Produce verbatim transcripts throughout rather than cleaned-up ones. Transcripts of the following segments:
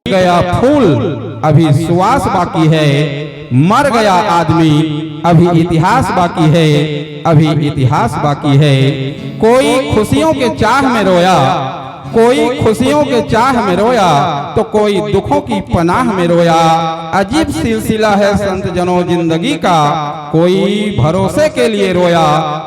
गया फूल, अभी श्वास बाकी है। मर गया आदमी, अभी इतिहास बाकी है, अभी इतिहास बाकी है। कोई खुशियों के चाह में रोया, कोई खुशियों के चाह में रोया, तो कोई दुखों की पनाह में रोया। अजीब सिलसिला है संत जनों जिंदगी का, कोई भरोसे के लिए रोया,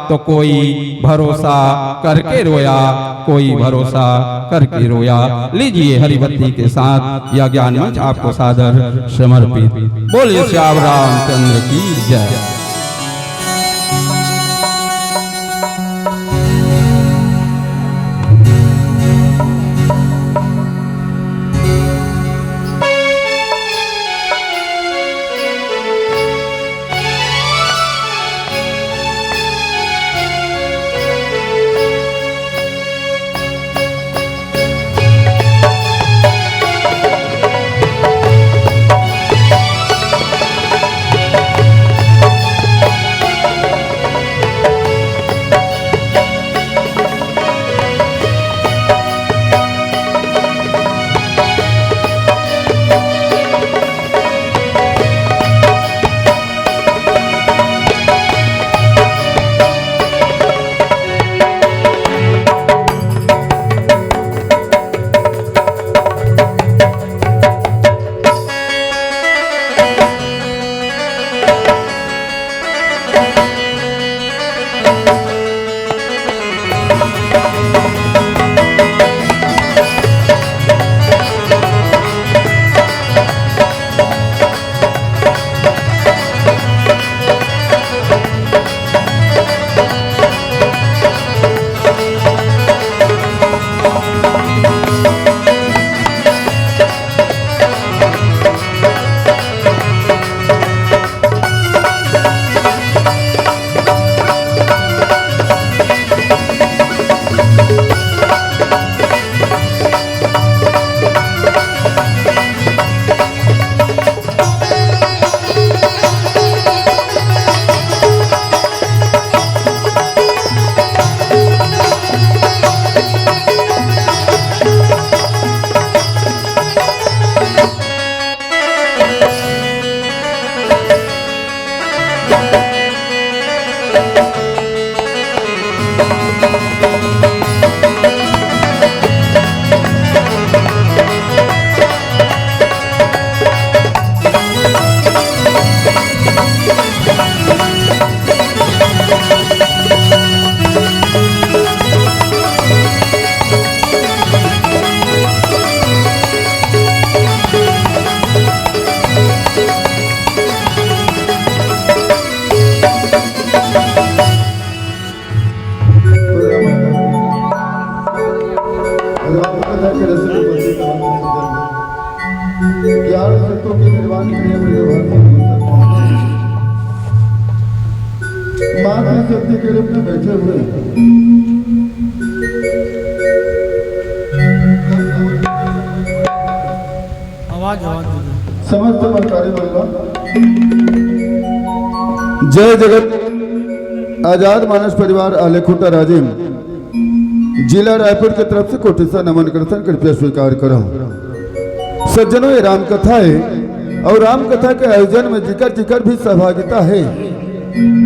तो कोई भरोसा करके रोया, कोई भरोसा करके रोया। लीजिए, हरिभक्ति के साथ यह ज्ञान मंच आपको सादर समर्पित। बोलिए सियावर रामचंद्र की जय। राम कथा के रस में बंदी कहानी के अंदर में ग्यारह तत्वों के निर्माण के लिए अपने भगवान को भूल सकते हैं। माँ की शक्ति के रूप में बैठे हुए हैं। आवाज, आवाज दीजिए। समस्त महतारी मंडल। जय जगत आजाद मानस परिवार आलेखुटा राजिम, जिला रायपुर के तरफ से कोटि सा नमन करथन, कृपया स्वीकार करो। सज्जनों, ये राम कथा है और राम कथा के आयोजन में जिकर जिकर भी सहभागिता है,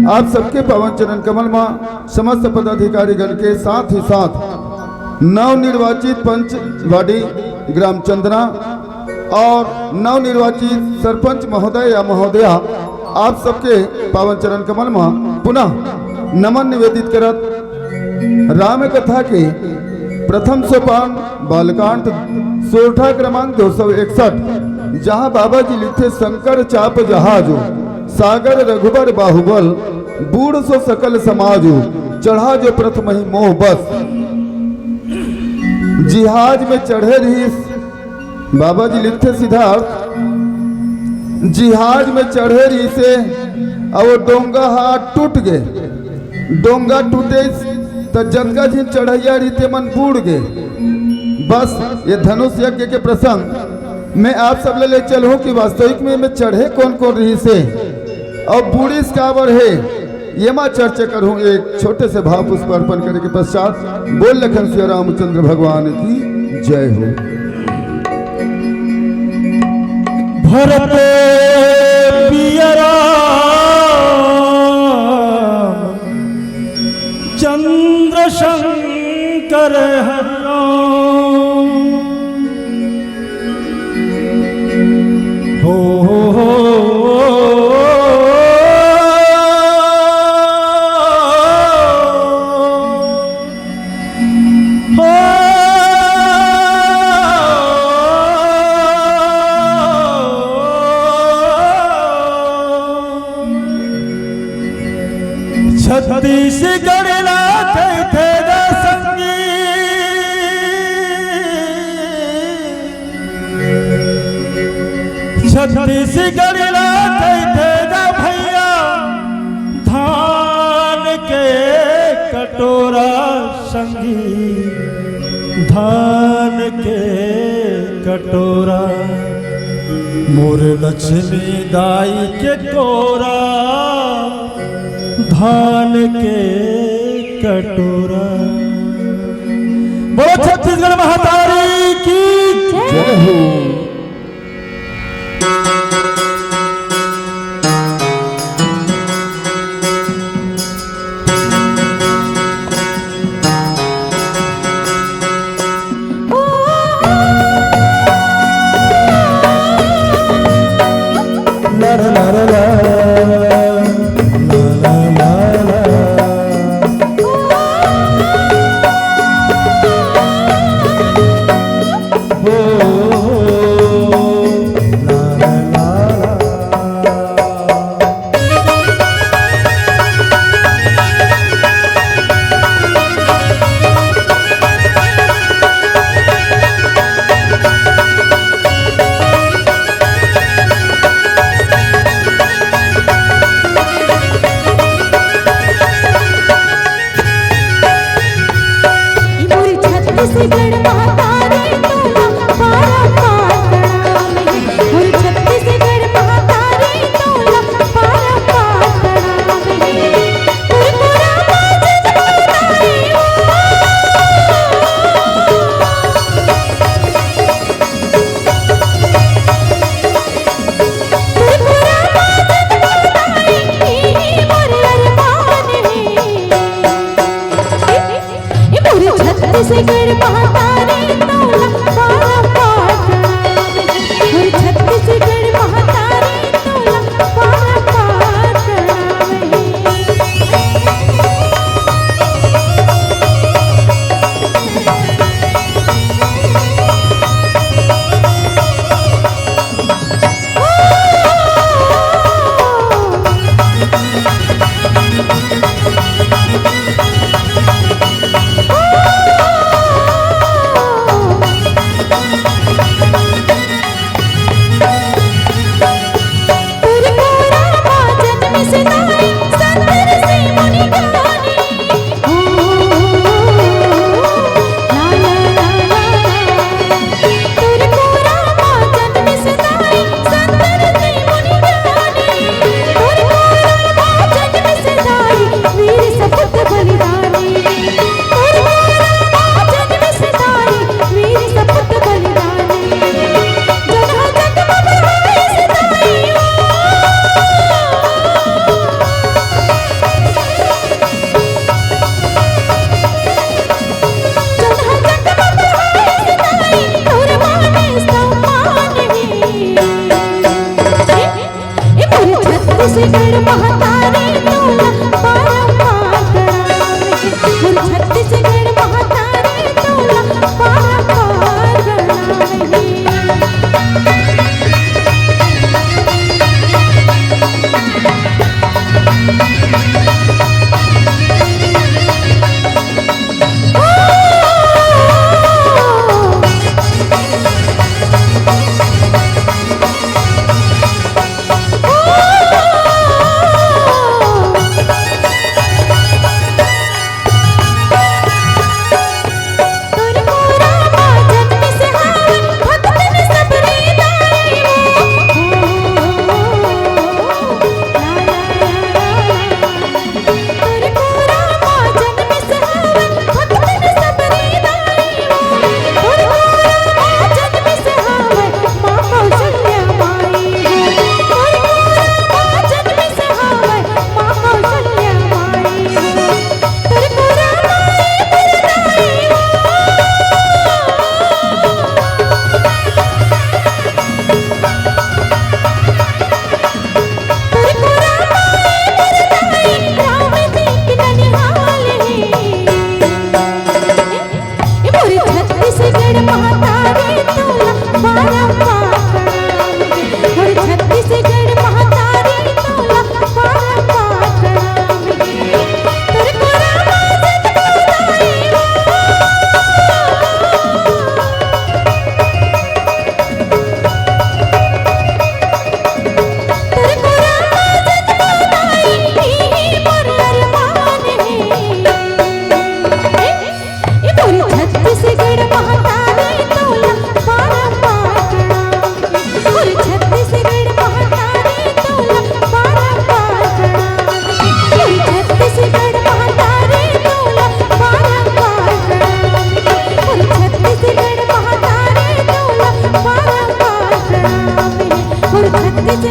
आप सबके पावन चरण कमल मा समस्त पदाधिकारी गण के साथ ही साथ नवनिर्वाचित पंच वाडी ग्राम चंदना और नवनिर्वाचित सरपंच महोदय या महोदया, आप सबके पावन चरण कमल मा पुनः नमन निवेदित करत राम कथा के प्रथम सोपान बालकांड सोरठा क्रमांक दो सौ इकसठ, जहाँ बाबा जी लिखथे शंकर चाप जहाजो, सागर रघुबर बाहुबल, बूढ़ सो सकल समाजो, चढ़ा जो प्रथम ही मोह बस। जिहाज में चढ़े रहिस, बाबा जी लिखथे सिद्धार्थ, जिहाज में चढ़े रहिसे, अउ वो डोंगा हा टूट गे। डोंगा टूटे त जतका झिन चढ़ैया रहिते मन बूड़ गे। बस ये धनुष यज्ञ के प्रसंग में आप सब ले, ले चलहूं कि वास्तविक में, में चढ़े कौन कौन रहिसे अउ बूड़िस काबर हे। एमा चर्चा करहूं एक छोटे से भाव पुष्प अर्पण करे के पश्चात। बोल लखन सिया रामचंद्र भगवान की जय हो। भरत पिया राम चंद्र शंकर हरि राम। हो, हो, हो, हो। छत्तीसगढ़ ला कहिथे गा संगी। छत्तीसगढ़ ला कहिथे गा भैया, धान के कटोरा संगी, धान के कटोरा। मोर लक्ष्मी दाई के कोरा, धान के कटोरा। बोलो छत्तीसगढ़ महतारी की जय हो।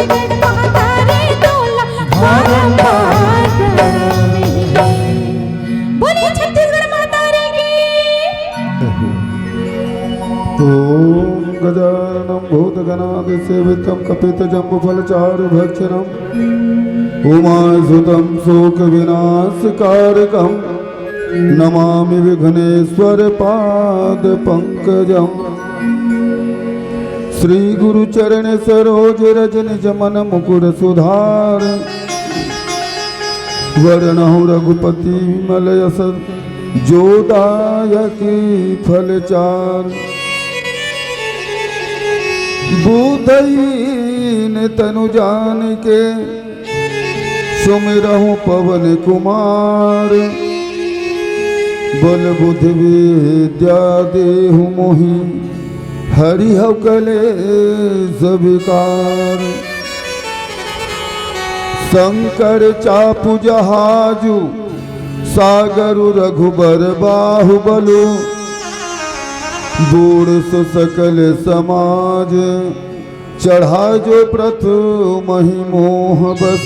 महतारी तोला बारंबार प्रणाम हे। बोलिए छत्तीसगढ़ महतारी की। ॐ गजाननं भूतगणादिसेवितं कपित्थजम्बूफलचारुभक्षणं उमासुतं शोकविनाशकारकं नमामि विघ्नेश्वर पाद पंकजम। श्री गुरु चरण सरोज रज निज मन मुकुर सुधार। वरणहु रघुपति विमल यश जो दायक फल चार। बूधहीन तनु जानिके सुमिरहु पवन कुमार। बल बुद्धि विद्या देहु मोहि हरिहु कलेस विकार। संकर चापु जहाजु सागरु रघुबर बाहुबलु। बूढ़ सु सकल समाज चढ़ा जो प्रथु महि मोह बस।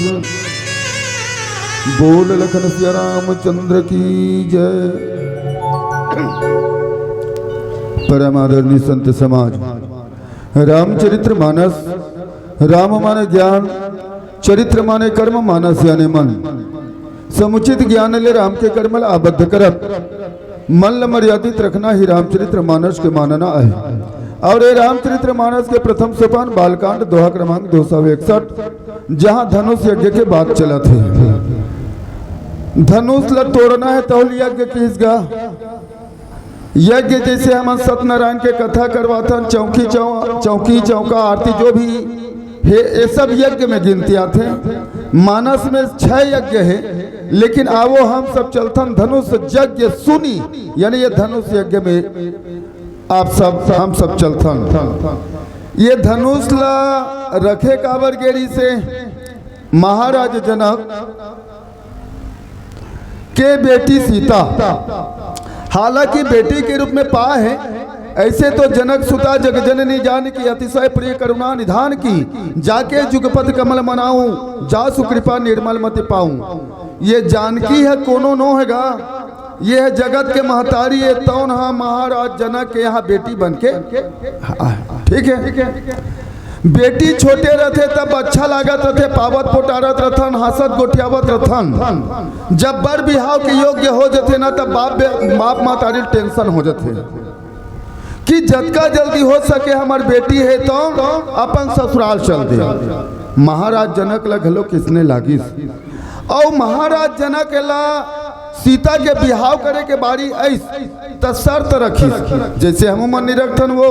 बोल लखन सिया रामचंद्र की जय। परम आदरणीय संत समाज, रामचरित्र मानस, राम माने ज्ञान, चरित्र माने कर्म, मानस याने मन। समुचित ज्ञान ले राम के कर्म ला आबद्ध करत मन ल मर्यादित रखना ही रामचरित्र मानस के मानना अहे। और ये रामचरित्र मानस के प्रथम सोपान बालकांड दोहा क्रमांक दो सौ इकसठ, जहां धनुष यज्ञ के बात चलत हे। धनुष ल तोड़ना हे तहु ल यज्ञ किहिस गा। यज्ञ जैसे हमन सत्यनारायण के कथा करवाथन, चौकी चौ-, चौकी चौका आरती जो भी हे, ये सब यज्ञ में गिनती आथे। मानस में छह यज्ञ हे, लेकिन आवो हम सब चलथन धनुष यज्ञ सुनी, यानी ये धनुष यज्ञ में आप सब, हम सब चलथन। ये धनुष ला रखे काबर गे रिहिसे महाराज जनक के बेटी सीता, हालांकि बेटी के रूप में पाए हे। ऐसे तो जनक सुता जग जननी जानकी, अतिशय प्रिय करुणा निधान की। जाके जुगपत कमल मनाऊं, जासु कृपा निर्मल मति पाऊं। ये जानकी हे कोनो नो हे गा, ये हे जगत के महतारी, ये तौन हा महाराज जनक के यहाँ बेटी बन के, ठीक है। बेटी छोटे रथे तब अच्छा लागत रथे, पावत पोटारत रथन, हंसत गोठियावत रथन। जब बर बिहाव के योग्य हो जथे ना, तब बाप बे-, बाप महतारी ल टेंशन हो जथे कि जतका जल्दी हो सके हमर बेटी हे तो अपन ससुराल चल दे। महाराज जनक ला घलो किसने लागिस, अउ महाराज जनक ला सीता के बिहाव करे के बारी आइस, त शर्त रखिस, जैसे हमू मन नहीं रखथन वो।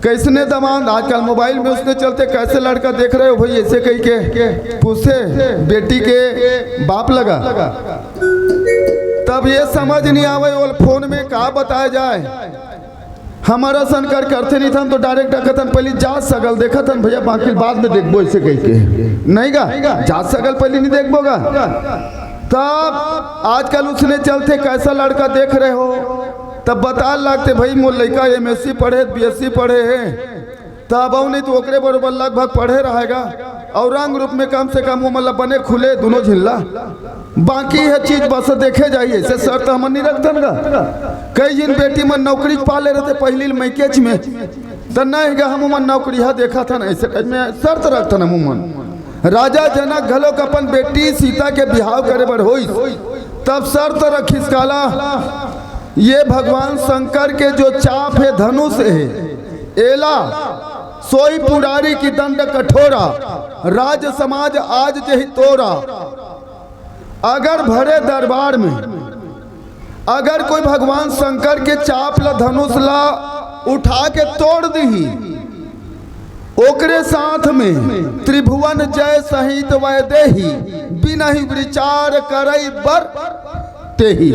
कैसने दमांद, आजकल मोबाइल में उसने चलते, "कैसे लड़का देख रहे हो भाई?" ऐसे कहि के पूछे बेटी के बाप लगा। तब ये समझ नहीं आवे, वो फोन में का बताया जाए। हमर असन कर करथे नहीं थन तो डायरेक्ट कथन, "पहली जा सगल देखत हन भैया, बाकी बाद में देखबो," ऐसे कहि के। नहीं गा, जा सगल पहली नहीं देखबो गा। तब आजकल उसने चलते, "कैसा लड़का देख रहे हो?" तब बता लागते, "भाई, मोर लइका एमएससी पढ़े, बीएससी पढ़े हे।" तब अउ नहीं तो ओकरे बरोबर लगभग पढ़े रहेगा, अउ रंग रूप में कम से कम वो मतलब बने खुले दोनों झिल्ला। बाकी यह चीज बस देखे जाइए, ऐसे शर्त हमन नहीं रखथन गा। कई जिन बेटी मन नौकरी पा ले रहते पहली मइकेच में, त नहीं गा, हम मन नौकरी हा देखा था ना, ऐसे टाइप में शर्त रखथन हम मन। राजा जनक घलोक अपन बेटी सीता के बिहाव करे बर होइस, तब शर्त रखिस काला, ये भगवान शंकर के जो चाप हे, धनुष हे, एला सोई पुरारी की दंड कठोरा, राज समाज आज जही तोरा। अगर भरे दरबार में अगर कोई भगवान शंकर के चाप ला, धनुष ला उठा के तोड़ दीही, ओकरे साथ में त्रिभुवन जय सहित वैदेही, बिनहि विचार करई बर तेही।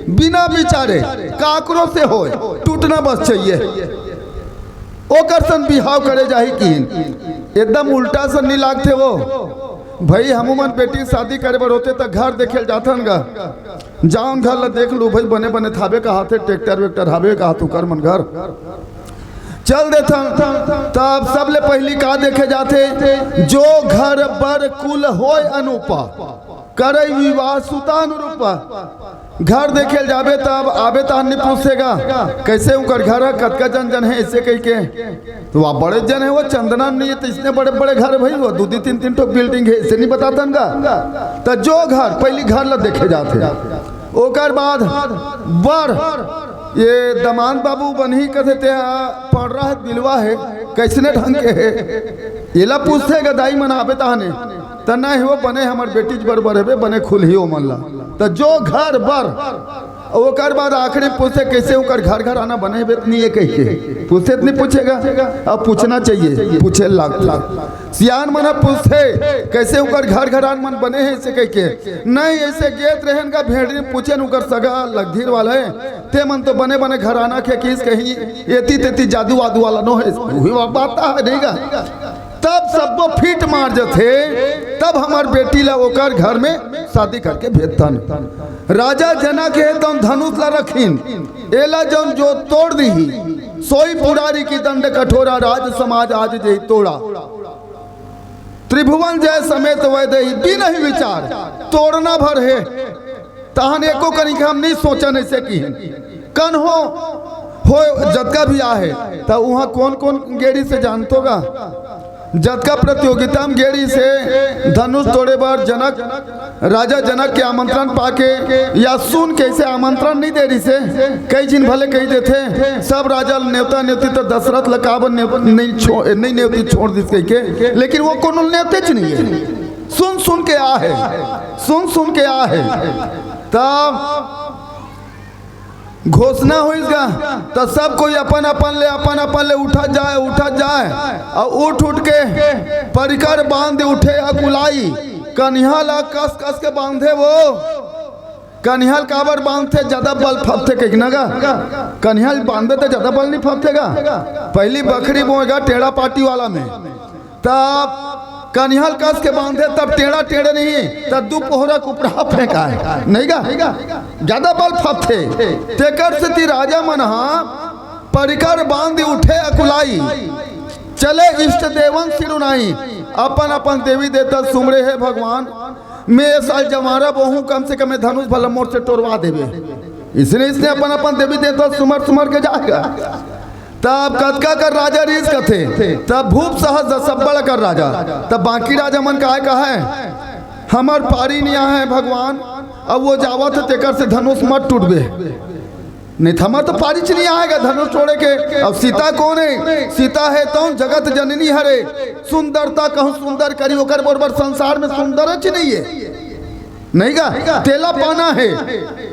बिना विचारे काकरो से होय, टूटना बस चाहिए। ओकर सन बिहाव करे जाही किहिन। एकदम उल्टा सन नहीं लागथे वो। भाई, हमू मन बेटी शादी करे बर होथे त घर देखे ल जाथन गा। जावन घर ला देख लू भाई, बने बने थाबे कहाथे, ट्रैक्टर वैक्टर हाबे कहात उकर मन घर। चल देथन। तब सबले पहिली का देखे जाथे? जो घर बर कुल होय अनूपा, करई विवाह सुतानुरूपा। घर देखे ल जाबे, तब आबे तहन नहीं पूछेगा, "कैसे उनकर घर है, कतका जन जन है?" ऐसे कह के। तो वह बड़े जन है, वो चंदना नहीं है, तो इसने बड़े बड़े घर भाई, वो दो दो तीन तीन ठो बिल्डिंग है, ऐसे नहीं बतातन का। तो जो घर, पहली घर ला देखे जाथे, ओकर बाद बर, ये दमांद बाबू बनही कथे, ते पढ़ रहा है, बिलवा है, कैसने ढंग के है, एला पूछथे गा दाई मन आबे तहने। त नहीं, वो बने हमर बेटी बरोबर हेबे, बने खुलही ओमन ला। त जो घर बर, ओकर बाद आखिरी पूछथे, "कैसे ओकर घर घराना बने हेबे त नहीं है?" कह के पूछथे त नहीं पूछेगा? अब पूछना चाहिए, पूछे लाग लाग। सियान मन ह पूछथे, "कैसे ओकर घर घरान मन बने है?" ऐसे कह के। नहीं, ऐसे गेत रहन का भेड़री पूछेन ओकर सगा लगधीर वाले, "ते मन तो बने बने घराना खेकिस, कहीं एती तेती जादू वादू वाला नो है?" वही बात है, नहीं गा? तब सब्बो फिट मार जथे, तब हमर बेटी ला ओकर घर में शादी करके भेजथन। राजा जनक हे तौन धनुष ला रखिन, एला जौन जो तोड़ दीही, सोई पुरारी की दंड कठोरा, राज समाज आज जेही तोड़ा। त्रिभुवन जय समेत वैदेही बिन ही विचार, तोड़ना भर हे। तहन एको कनिक हम नहीं सोचन ऐसे किहिन। कन्हो हो जतका भी आहे, त उहाँ कौन कौन गेड़ी से जानतो गा? जतका प्रतियोगिता में गेड़ी से धनुष तोड़े बर जनक, राजा जनक के आमंत्रण पाके या सुन के, इसे आमंत्रण नहीं दे रही से, कई झिन भले कही देथे, सब राजा ल नेवता नेवती त दशरथ ल काबर नेव-, नहीं छो-, नहीं नेवती छोड़ दिस कह के, लेकिन वो कोनो नेवतेच नहीं है। सुन सुन के आहे, सुन सुन के आहे। तब घोषणा होइस गा, त सब कोई अपन अपन ले, अपन अपन ले उठत जाए, उठत जाए, अउ उठ उठ के परिकर बांध उठे अकुलाई। कनिहा ला कस कस के बांधे वो। कनिहा ल काबर बांधथे? ज्यादा बल फपथे कहिके न गा। कनिहा ल बांधे त ज्यादा बल नहीं फपथे गा। पहली बखरी बोए गा टेढ़ा पाटी वाला में, तब कनिहा ल कस के बांधे, तब टेढ़ा टेढ़े नहीं, तब दू पोहरा कुपड़ा फेंकाए, नहीं गा? ज्यादा बल फपथे। तेकर सेती राजा मन हा परिकर बांध उठे अकुलाई, चले इष्ट देवन सिरुनाई। अपन अपन देवी देवता सुमरे, "हे भगवान, मैं ए साल जवारा बोहूं, कम से कम ए धनुष भला मोर से टोरवा देवे।" इसने, इसने अपन अपन देवी देवता सुमर सुमर के जाएगा। तब कतका कर राजा रीस कथे, तब भूप सहस दस सब्बड़ कर राजा, तब बाकी राजा मन काय कहे, "हमर पारी नहीं आहे भगवान, अब वो जावत हे तेकर से धनुष मत टूटबे, नहीं त हमर तो पारी च नहीं आएगा धनुष तोड़े के।" अब सीता कौन है? सीता हे तौन जगत जननी हरे, सुंदरता कहूँ सुंदर करी, ओकर बरोबर संसार में सुंदर च नहीं है। नहीं गा, तेला पाना है।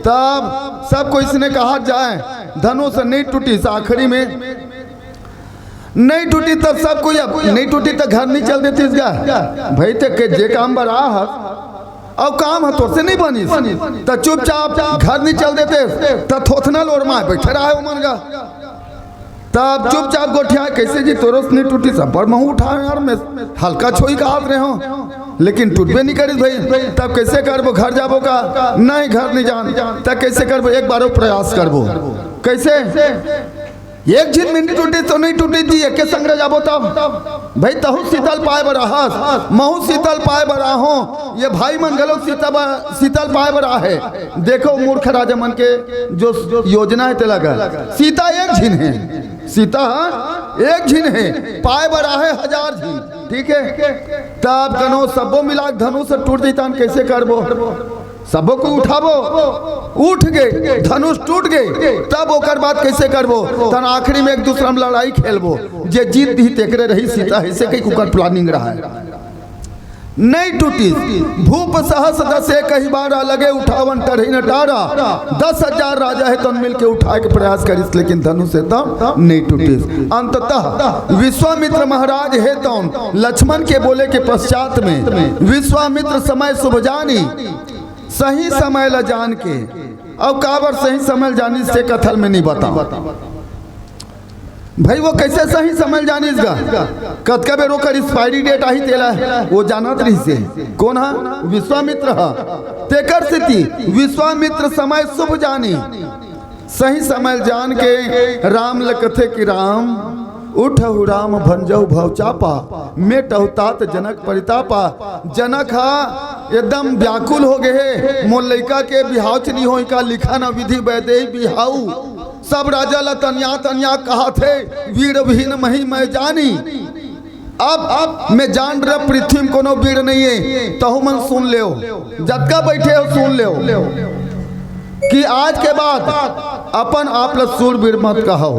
तब सब कोई इसने कहा जाए, धनुष नहीं टूटी, आखिरी में नहीं टूटी, तब सब कोई, अब नहीं टूटी तो घर नहीं चल देती इसका। भाई ते के जे काम बर आ हस, अब काम ह तोर से नहीं बनिस, त चुपचाप घर नहीं चल देते, त थोथना लोर माय बैठे रहे ओमन गा। तब चुपचाप गोठिया, "कैसे जी तोरो से नहीं टूटी?" "सब पर महू उठा यार, मैं हल्का छोई का हाथ रहे हूँ, लेकिन टूटबे नहीं करिस भाई।" "तब कैसे करबो, घर जाबो का?" "नहीं, घर नहीं जान।" "तब कैसे करबो, एक बार और प्रयास करबो।" "कैसे?" "एक झिन में नहीं टूटी तो नहीं टूटी जी, एके संग रह जाबो तब।" भाई तहू सीता ल पाए बर आहस, महू सीता ल पाए बर आहों, ये भाई मन घलो सीता ब-, सीता ल पाए बर आहे। देखो मूर्ख राजा मन के जो योजना है तेला गा। सीता एक झिन है, सीता एक झिन है, पाए बर आहे हजार झिन, ठीक है? तब कनो सब्बो मिला के धनुष टूट जइतान, कैसे करबो? सबो को उठाबो, उठ गे, धनुष टूट गे, तब ओकर बाद कैसे करबो? तन आखिरी में एक दूसरा में लड़ाई खेलबो, जे जीत दिही तेकरे रही सीता, ऐसे कई कुकर प्लानिंग रहा है। नहीं टूटिस। भूप सहस दस एक ही बारा, लगे उठावन टरही न टारा। दस हजार राजा हे तन मिलके उठाए के प्रयास करिस, लेकिन धनुष हे तन नहीं टूटिस। अंततः विश्वामित्र महाराज हे तन लक्ष्मण के बोले के पश्चात में, विश्वामित्र समय शुभ जानी, सही समय ला जान के। अब काबर सही समय ला जानिस, से कथा ल मैं नहीं बताऊं। भाई वो कैसे सही समय ल जानिस गा? कतका बेर ओकर एक्सपायरी डेट आही तेला वो जानत रहिसे। कोन हा? विश्वामित्र हा। तेकर सेती विश्वामित्र समय शुभ जानी, सही समय ल जान के राम ल कथे कि राम, उठहु राम भंजहु भव चापा, मेटहु तात जनक परितापा। जनक हा एकदम व्याकुल हो गए हे, मोर लइका के बिहाव च नहीं होई का, लिखा न विधि वैदेही बिहाऊ। सब राजा ला तनिया तनिया कहा थे, वीर विहीन मही मैं जानी। अब, अब मैं जान रहा पृथ्वी में कोनो वीर नहीं है, तहु मन सुन लेव, जतका बैठे हो सुन लेव कि आज के बाद अपन आप ला सूरवीर मत कहो।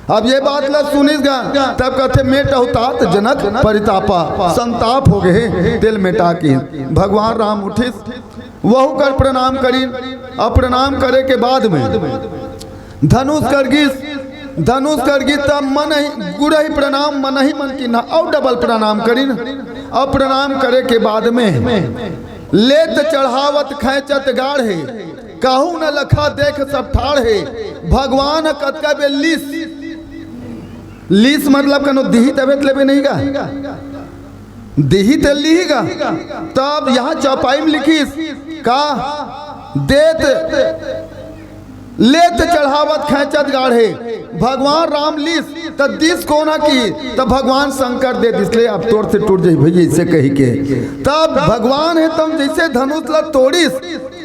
अब ये बात ला सुनिस गा, तब कहते मेटहु तात जनक परितापा, संताप हो गए, तेला मेटा के भगवान राम उठिस, वहू कर प्रणाम करिन। अब प्रणाम करे के बाद में धनुष कर गिस, धनुष कर गिस तब मन ही गुरही प्रणाम, मन ही मन कीन्हा, अउ डबल प्रणाम करिन। अब प्रणाम करे के बाद में लेत चढ़ावत खैंचत गाढ़े, काहू न लखा देख सब ठाढ़े। भगवान ह कतका बेर लिस, लिस मतलब कनो दिही तबे त लेबे नहीं गा, दिही त लिही गा। तब यहाँ चौपाई में लिखिस का, देत लेत चढ़ावत खैंचत गाढ़े, भगवान राम लिस त दिस कोन ह की, त भगवान शंकर दे दिस, ले अब तोर से टूट जाई भैया, इसे कही के। तब भगवान हे तम जैसे धनुष ला तोड़िस,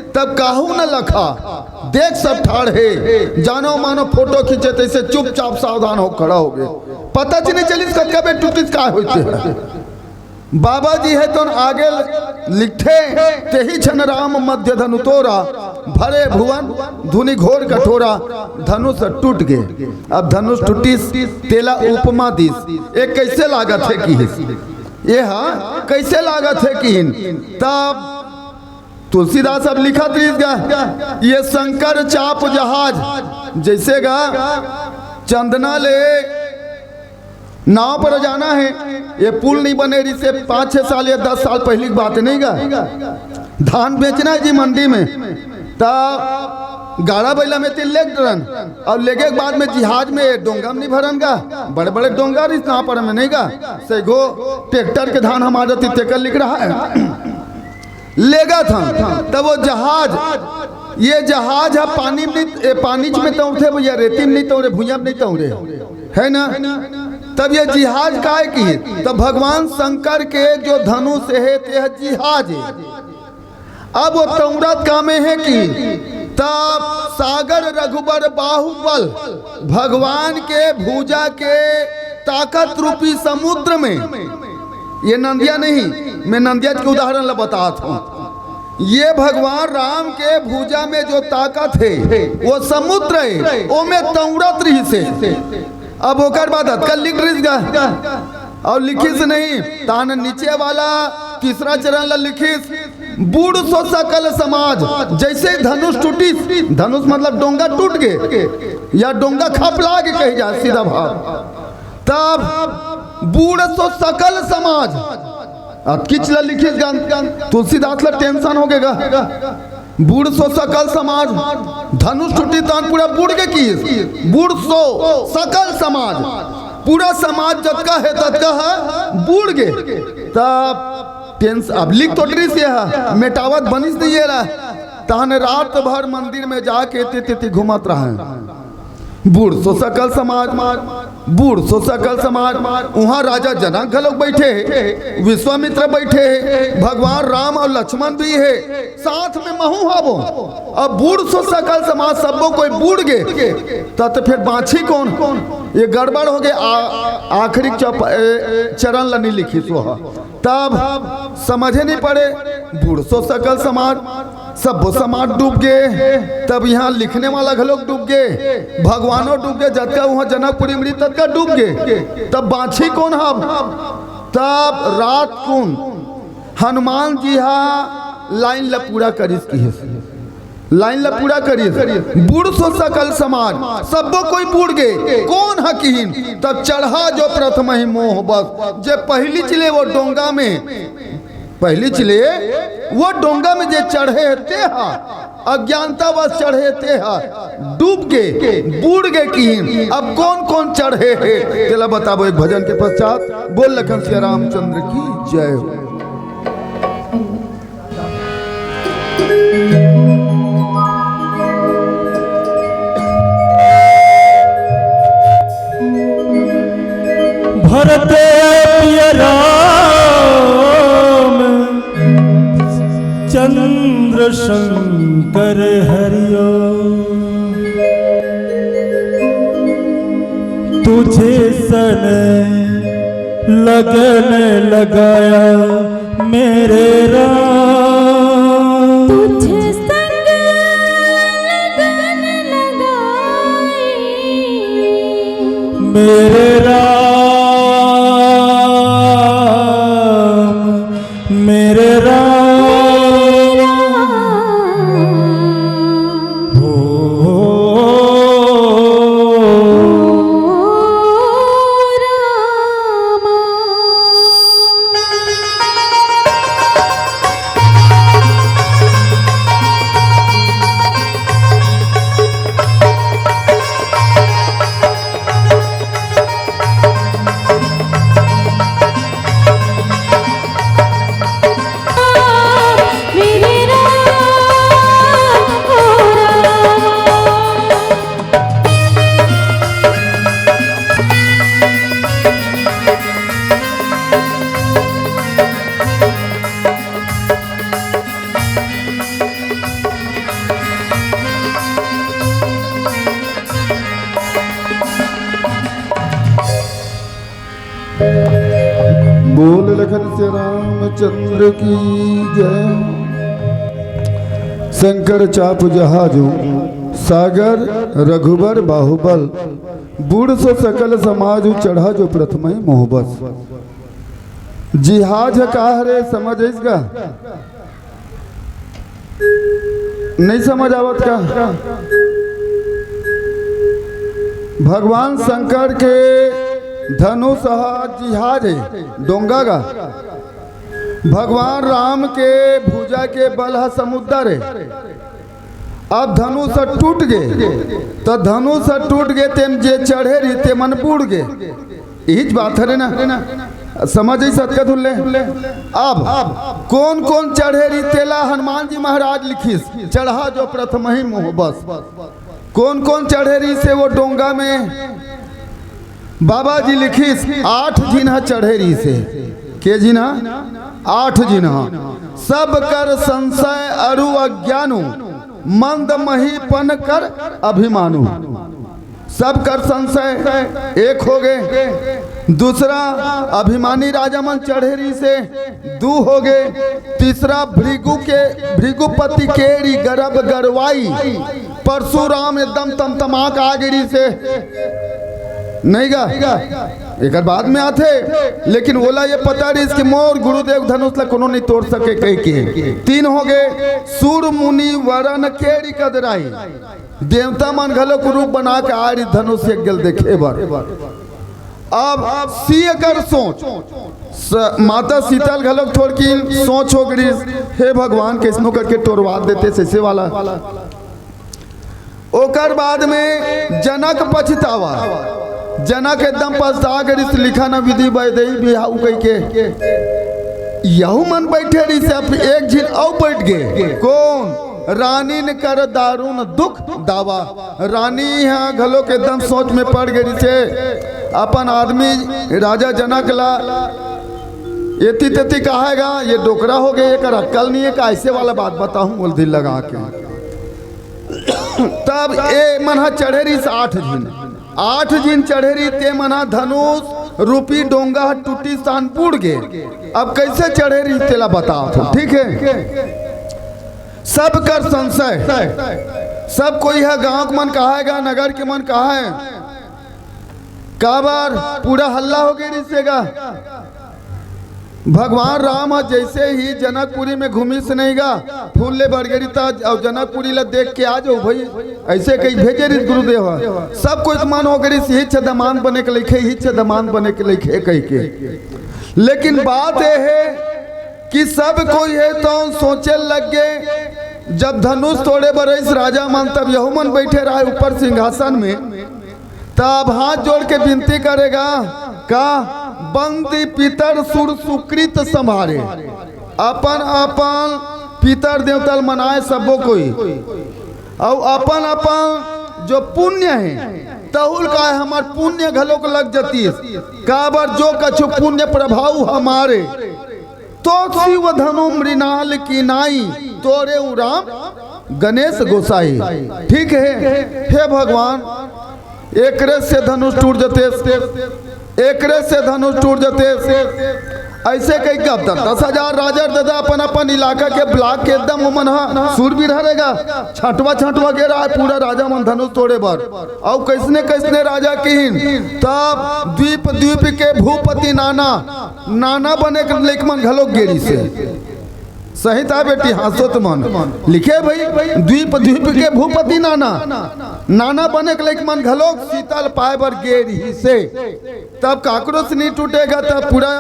तब काहू न लखा देख सब ठाढ़े, जानो मानो फोटो खींचे तैसे चुपचाप सावधान हो खड़ा हो गए। पता च नहीं चलिस कतका बेर टूटिस, का होते है। बाबा जी हे तो आगे लिखथे, तेही क्षण राम मध्य धनु तोरा, भरे भुवन धुनि घोर कठोरा। धनुष टूट गे। अब धनुष टूटिस, तेला उपमा दिस, ये कैसे लागत हे किहिस, ये हा कैसे लागत हे किहिन। तब तुलसीदास अब लिखत रहिस गा, ये शंकर चाप जहाज, जैसे गा चंदना ले नाव पर जाना है, ये पुल नहीं बने रहिसे पाँच छह साल या दस साल पहली की बात है नहीं गा। धान बेचना है जी मंडी में, त गाड़ा बैला में तेल ले डरन, अब लेगे के बाद में जिहाज में डोंगा में नहीं भरन गा, बड़े बड़े डोंगा रहिस नाव पर में नहीं गा, सैगो ट्रैक्टर के धान हमारे तेकर लिख रहा है। लेगत हन, तब वो जहाज, ये जहाज ह पानी में नहीं, ए, पानी में तौरथे भैया, रेती में नहीं तौरे, भुइयां में नहीं तौरे, है ना? तब ये जिहाज काय की? तब भगवान शंकर के जो धनुष हे, ते ह जिहाज हे। अब वो तौरत कामे हे कि तब सागर रघुबर बाहुबल, भगवान के भुजा के ताकत रूपी समुद्र में, ये नंदिया नहीं, मैं नंदिया के उदाहरण ला बतात हूँ। ये भगवान राम के भुजा में जो ताकत हे, वो समुद्र हे, ओमे तौरत रहिसे। अब ओकर बाद अतका लिख रहिस गा, अउ लिखिस नहीं, तान नीचे वाला तीसरा चरण ला लिखिस, बूढ़ सो सकल समाज। जैसे धनुष टूटिस, धनुष मतलब डोंगा टूट गे या डोंगा खपला गे कही जाए सीधा भाव, तब बूढ़ सो सकल समाज, अतकिच ला लिखिस गा, तुलसीदास ला टेंशन हो गे गा। बूढ़ सो सकल समाज, धनुष टूटी तान पूरा बूढ़ गे किहिस। बूढ़ सो सकल समाज, पूरा समाज जतका हे ततका ह बूढ़ गे। तब टेंस-, अब लिख तो डरिस ये ह, मेटावत बनिस नहीं ये रहा। तहन रात भर मंदिर में जाके तिति तिति घूमत रहे। बूढ़ सो सकल समाज, बूढ़ सो सकल समाज। उहाँ राजा जनक घलोक बैठे हे, विश्वामित्र बैठे हे, भगवान राम अउ लक्ष्मण भी हे, साथ में महूँ हबो। अब बूढ़ सो सकल समाज, सब्बो कोई बूढ़ गे, त, त फिर बाँची कोन? ये गड़बड़ हो गे। आ-, आखिरी चप-, ए, चरण ल नहीं लिखिस वो ह। तब समझे नहीं पड़े, बूढ़ सो सकल समाज, सब्बो समाज डूब गे, तब यहाँ लिखने वाला घलोक डूब गे, भगवानो डूब गे, जतका उहाँ जनकपुरी में रहिस ततका डूब गे, तब बाँची कोन हम? तब रात कुन हनुमान जी हा लाइन ला पूरा करिस किहिस, लाइन ला पूरा करिस। बूढ़ सो सकल समाज, सब्बो कोई बूढ़ गे, कोन ह किहिन? तब चढ़ा जो प्रथम ही मोह बस, जे पहिली चले वो डोंगा में, पहिली चले वो डोंगा में जे चढ़े हे, ते हा अज्ञानता बस चढ़े, ते हा डूब गे, बूढ़ गे किहिन। अब कोन कोन चढ़े हे, तेला बताबो एक भजन के पश्चात। बोल लखन सिया रामचंद्र की जय हो। करते पिया राम चंद्र शंकर हरिओ। तुझे सन लगन लगाया मेरे राम। तुझे संग लगन लगाई मेरे राम। मेरे राम। हो रामा। बोल लखन से रामचंद्र की जय। शंकर चाप जहाजो सागर रघुबर बाहुबल। बूढ़ सो सकल समाज चढ़ा जो प्रथमहि मोहबस। जिहाज ह का हरे, समझ आइस गा? नहीं समझ आवत का? भगवान शंकर के धनुष ह जिहाज है, डोंगा गा। भगवान राम के भुजा के बल ह समुद्र है। अब धनुष ह टूट गे, त धनुष ह टूट गे, तेम जे चढ़े रही, ते मन बूड़ गे। इहीच बात हरे ना, समझ ही सतका धुल्ले। अब कौन कौन चढ़े रही, तेला हनुमान जी महाराज लिखिस, चढ़ा जो प्रथमहि मोहबस। कौन कौन चढ़े रही से वो डोंगा में, बाबा जी लिखिस, आठ झिन ह चढ़े रही से। के झिन ह? आठ झिन ह। सब कर संशय अरु अज्ञानु, मंद महीपन कर अभिमानु। सब कर संशय एक हो गे। दूसरा, अभिमानी राजा मन चढ़े रही से दू हो गे। तीसरा, भृगु के, भृगुपति केरी गरब गरवाई, परशुराम एकदम तमतमा के आ गे रही से, नहीं गा? एकर बाद में आथे, लेकिन ओला ये पता रहिस कि मोर गुरुदेव धनुष ला कोनो नहीं तोड़ सके कह के। तीन हो गे, सुर मुनि वरन केरी कदराई, देवता मन घलो कुरूप बना के आ रही धनुष एक गल देखे बर। अब सी एकर सोच, स-, माता सीता ल घलो थोड़किन सोच हो गे रहिस, हे भगवान, कैसनो करके टोरवा देते सैसे वाला। ओकर बाद में जनक पछतावा, जनक एकदम पछता गे रहिस, लिखा न विधि वैदेही बिहाऊ कह के। यहू मन बैठे रहिस, अब एक झिन अउ बैठ गे। कौन? रानी न कर दारुण दुख दावा। रानी ह घलो के एकदम सोच में पड़ गे रहिस हे, अपन आदमी राजा जनक ला एती तेती कहाय गा, ये डोकरा हो गे, एकर अक्कल नहीं है, का ऐसे वाला बात बताहूं, बोल दिल लगा के। तब ए मन ह चढ़े रहिस आठ झिन, आठ झिन चढ़े रहिस, ते मन ह धनुष रूपी डोंगा ह टूटी स्थान बूड़ गे। अब कैसे चढ़े रहिस तेला बतावत हूं, ठीक है। सब कर संशय, सब कोई ह, गांव के मन कहाय गा, नगर के मन कहाय, काबर पूरा हल्ला हो गे रहिस हे गा। भगवान राम ह जैसे ही जनकपुरी में घूमिस नहीं गा, फूल ले बर गे रहिस त, अउ जनकपुरी ला देख के आ जाओ भाई, ऐसे कही भेजे रहिस गुरुदेव ह। सब कोई मन हो गे रहिस, इहीच दमांद बने के लइक हे, इहीच दमांद बने के लइक हे कह के। लेकिन बात ये है कि सब कोई है तो सोचे लग गे, जब धनुष तोड़े बर आइस राजा मन, तब यहू मन बैठे रहे ऊपर सिंहासन में। तब हाथ जोड़ के विनती करे गा, का? बंदी पितर सुर सुकृत संभारे। अपन अपन पितर देवता ल मनाए सबो कोई, अउ अपन अपन जो पुण्य हे, तहुल काय हमर पुण्य घलोक लग जतिस। काबर जो कछु पुण्य प्रभाव हमारे, तो शिव धनु मृणाल की नाई, तोरे उराम गणेश गोसाई। ठीक हे, हे भगवान, एकरे से धनुष टूट जतिस, एकरे से धनुष टूट जतिस। अइसे कहिके अब दस हजार राजा दादा अपन अपन इलाका के ब्लॉक के एकदम ओमन ह सूरबीर हरे गा, छंटवा छंटवा गे रहय, पूरा राजा मन धनुष तोड़े बर। अउ कइसने कइसने राजा किहिन, तब द्वीप द्वीप के भूपति नाना, नाना बने के लइक मन घलोक गे रिहिसे। सही त बेटी, हाँसो त मन लिखे भई, द्वीप द्वीप के भूपति नाना, नाना बने के लइक मन घलोक सीता ल पाए बर गे रिहिसे। तब काकरो से नइ टूटे गा, तब पूरा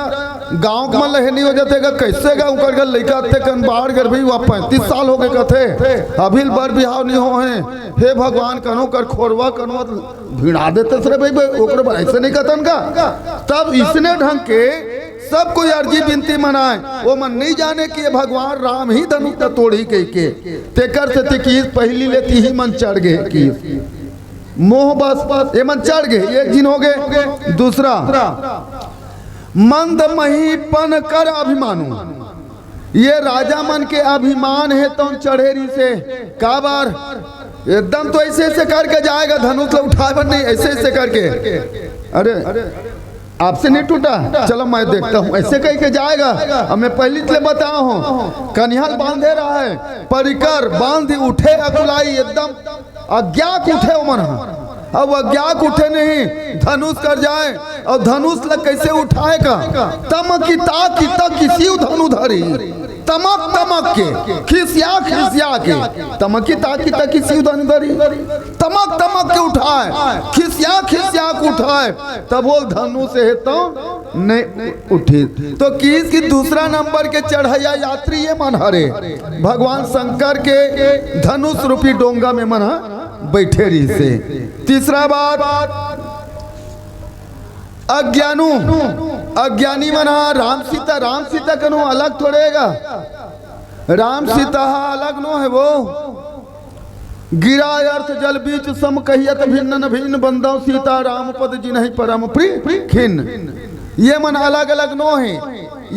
गाँव के मन ल हे नइ हो जाथे गा, कइसे गा, उंकर घर लइका अतेकन बाढ़ गे भई, वा पैंतीस साल हो गे कथे, अभी ल बर बिहाव नइ होहे। हे भगवान, कनो कर खोरवा कनो भिड़ा देते रे भई, ओकरे बर अइसे नइ कथन गा। तब इसने ढंग के सब कोई अर्जी बिनती मनाए, ओमन नइ जाने कि ये भगवान राम ही धनुष ल तोड़ही कहिके। तेकर सेती किहिस पहिली ले तिही मन चढ़ गे किहिस। मोह बस, बस, ये मन चढ़ गे, एक झिन हो गे। दूसरा, मंद महीपन कर अभिमानु। ये राजा मन के अभिमान हे तउन चढ़े रिहिसे। काबर? एकदम तो अइसे अइसे करके जाए गा, धनुष ल उठाए बर नइ, अइसे अइसे करके। अरे, आपसे नहीं टूटा, चलो मैं देखता हूँ, अइसे कहिके जाए गा। अब मैं पहिली ले बतावत हँव, कनिहा ल बांधे रहय, परिकर बांध उठे अकुलाई, एकदम अज्ञाक उठे ओमन ह। अब अज्ञाक उठे नहीं, धनुष कर जाए, अउ धनुष ल कइसे उठाए का? तमकि ताकि तकि शिव धनु धरी, तमक तमक के, खिसिया खिसिया के, तमकि ताकि तकि शिव धनु धरी, तमक तमक के उठाए, खिसिया खिसिया के उठाए, तभो धनुष हे तउन नइ उठिस। तो किहिस कि दूसरा नंबर के चढ़इया यात्री ये मन हरे, भगवान शंकर के धनुष रूपी डोंगा में मन ह बइठे रिहिसे। तीसरा बात, अज्ञानु, अज्ञानी मन ह राम सीता, राम सीता कनो अलग थोड़े गा। राम सीता ह अलग नो हे वो। गिरा अर्थ जल बीच सम कहियत भिन्न न भिन्न बंदव सीता राम पद जिनहि परम प्रिय खिन्न। ये मन अलग अलग नो हे,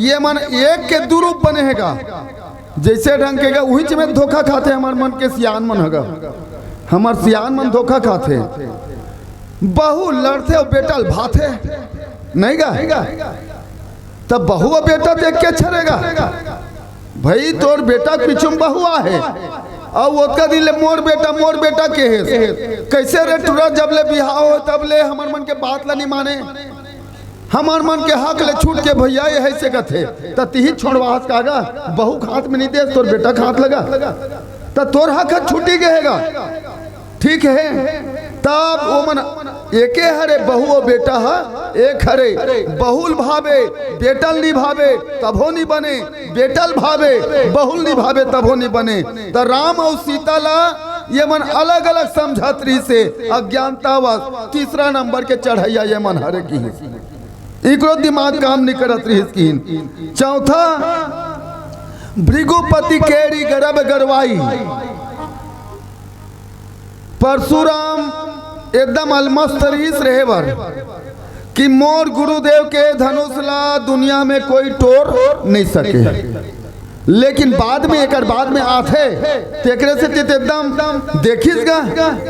ये मन एक के दू रूप बने हे गा। जइसे ढंग के गा, उहीच में धोखा खाथे हमर मन के सियान मन ह गा। हमर सियान मन धोखा खाथे। बहू लड़थे अउ बेटा ल भाथे, नहीं गा? तब बहू अउ बेटा देख के छरेगा। भई, तोर बेटा के पीछू में बहू आहे, अउ ओतका दिन ले मोर बेटा, मोर बेटा के हे। कइसे रे टुरा, जब ले बिहाव हो, तब ले हमर मन के बात ला नइ माने, हमर मन के हक ले छूट के भइया, ये अइसे कथे। त तिही छोड़वाहस का गा, बहू के हाथ में नइ देस, तोर बेटा के हाथ लगा, त तोर हक ह छूटी गे हे गा। ठीक हे, तब ओमन एके हरे, बहू अउ बेटा ह एक हरे। बहू ल भावे, बेटा ल नइ भावे, तभो नइ बने। बेटा ल भावे, बहू ल नइ भावे, तभो नइ बने। त राम अउ सीता ला ये मन अलग-अलग समझत रिहिसे, अज्ञानतावश तीसरा नंबर के चढ़इया ये मन हरे किहिस। इकरो दिमाग काम नइ करत रिहिस किहिन। चौथा, भृगुपति केरी गरब गरवाई। परशुराम एकदम अलमस्त रिहिस रहे बर कि मोर गुरुदेव के धनुष ला दुनिया में कोई टोर नइ सके। लेकिन बाद में, एकर बाद में आथे, तेकरे सेती ते एकदम देखिस गा।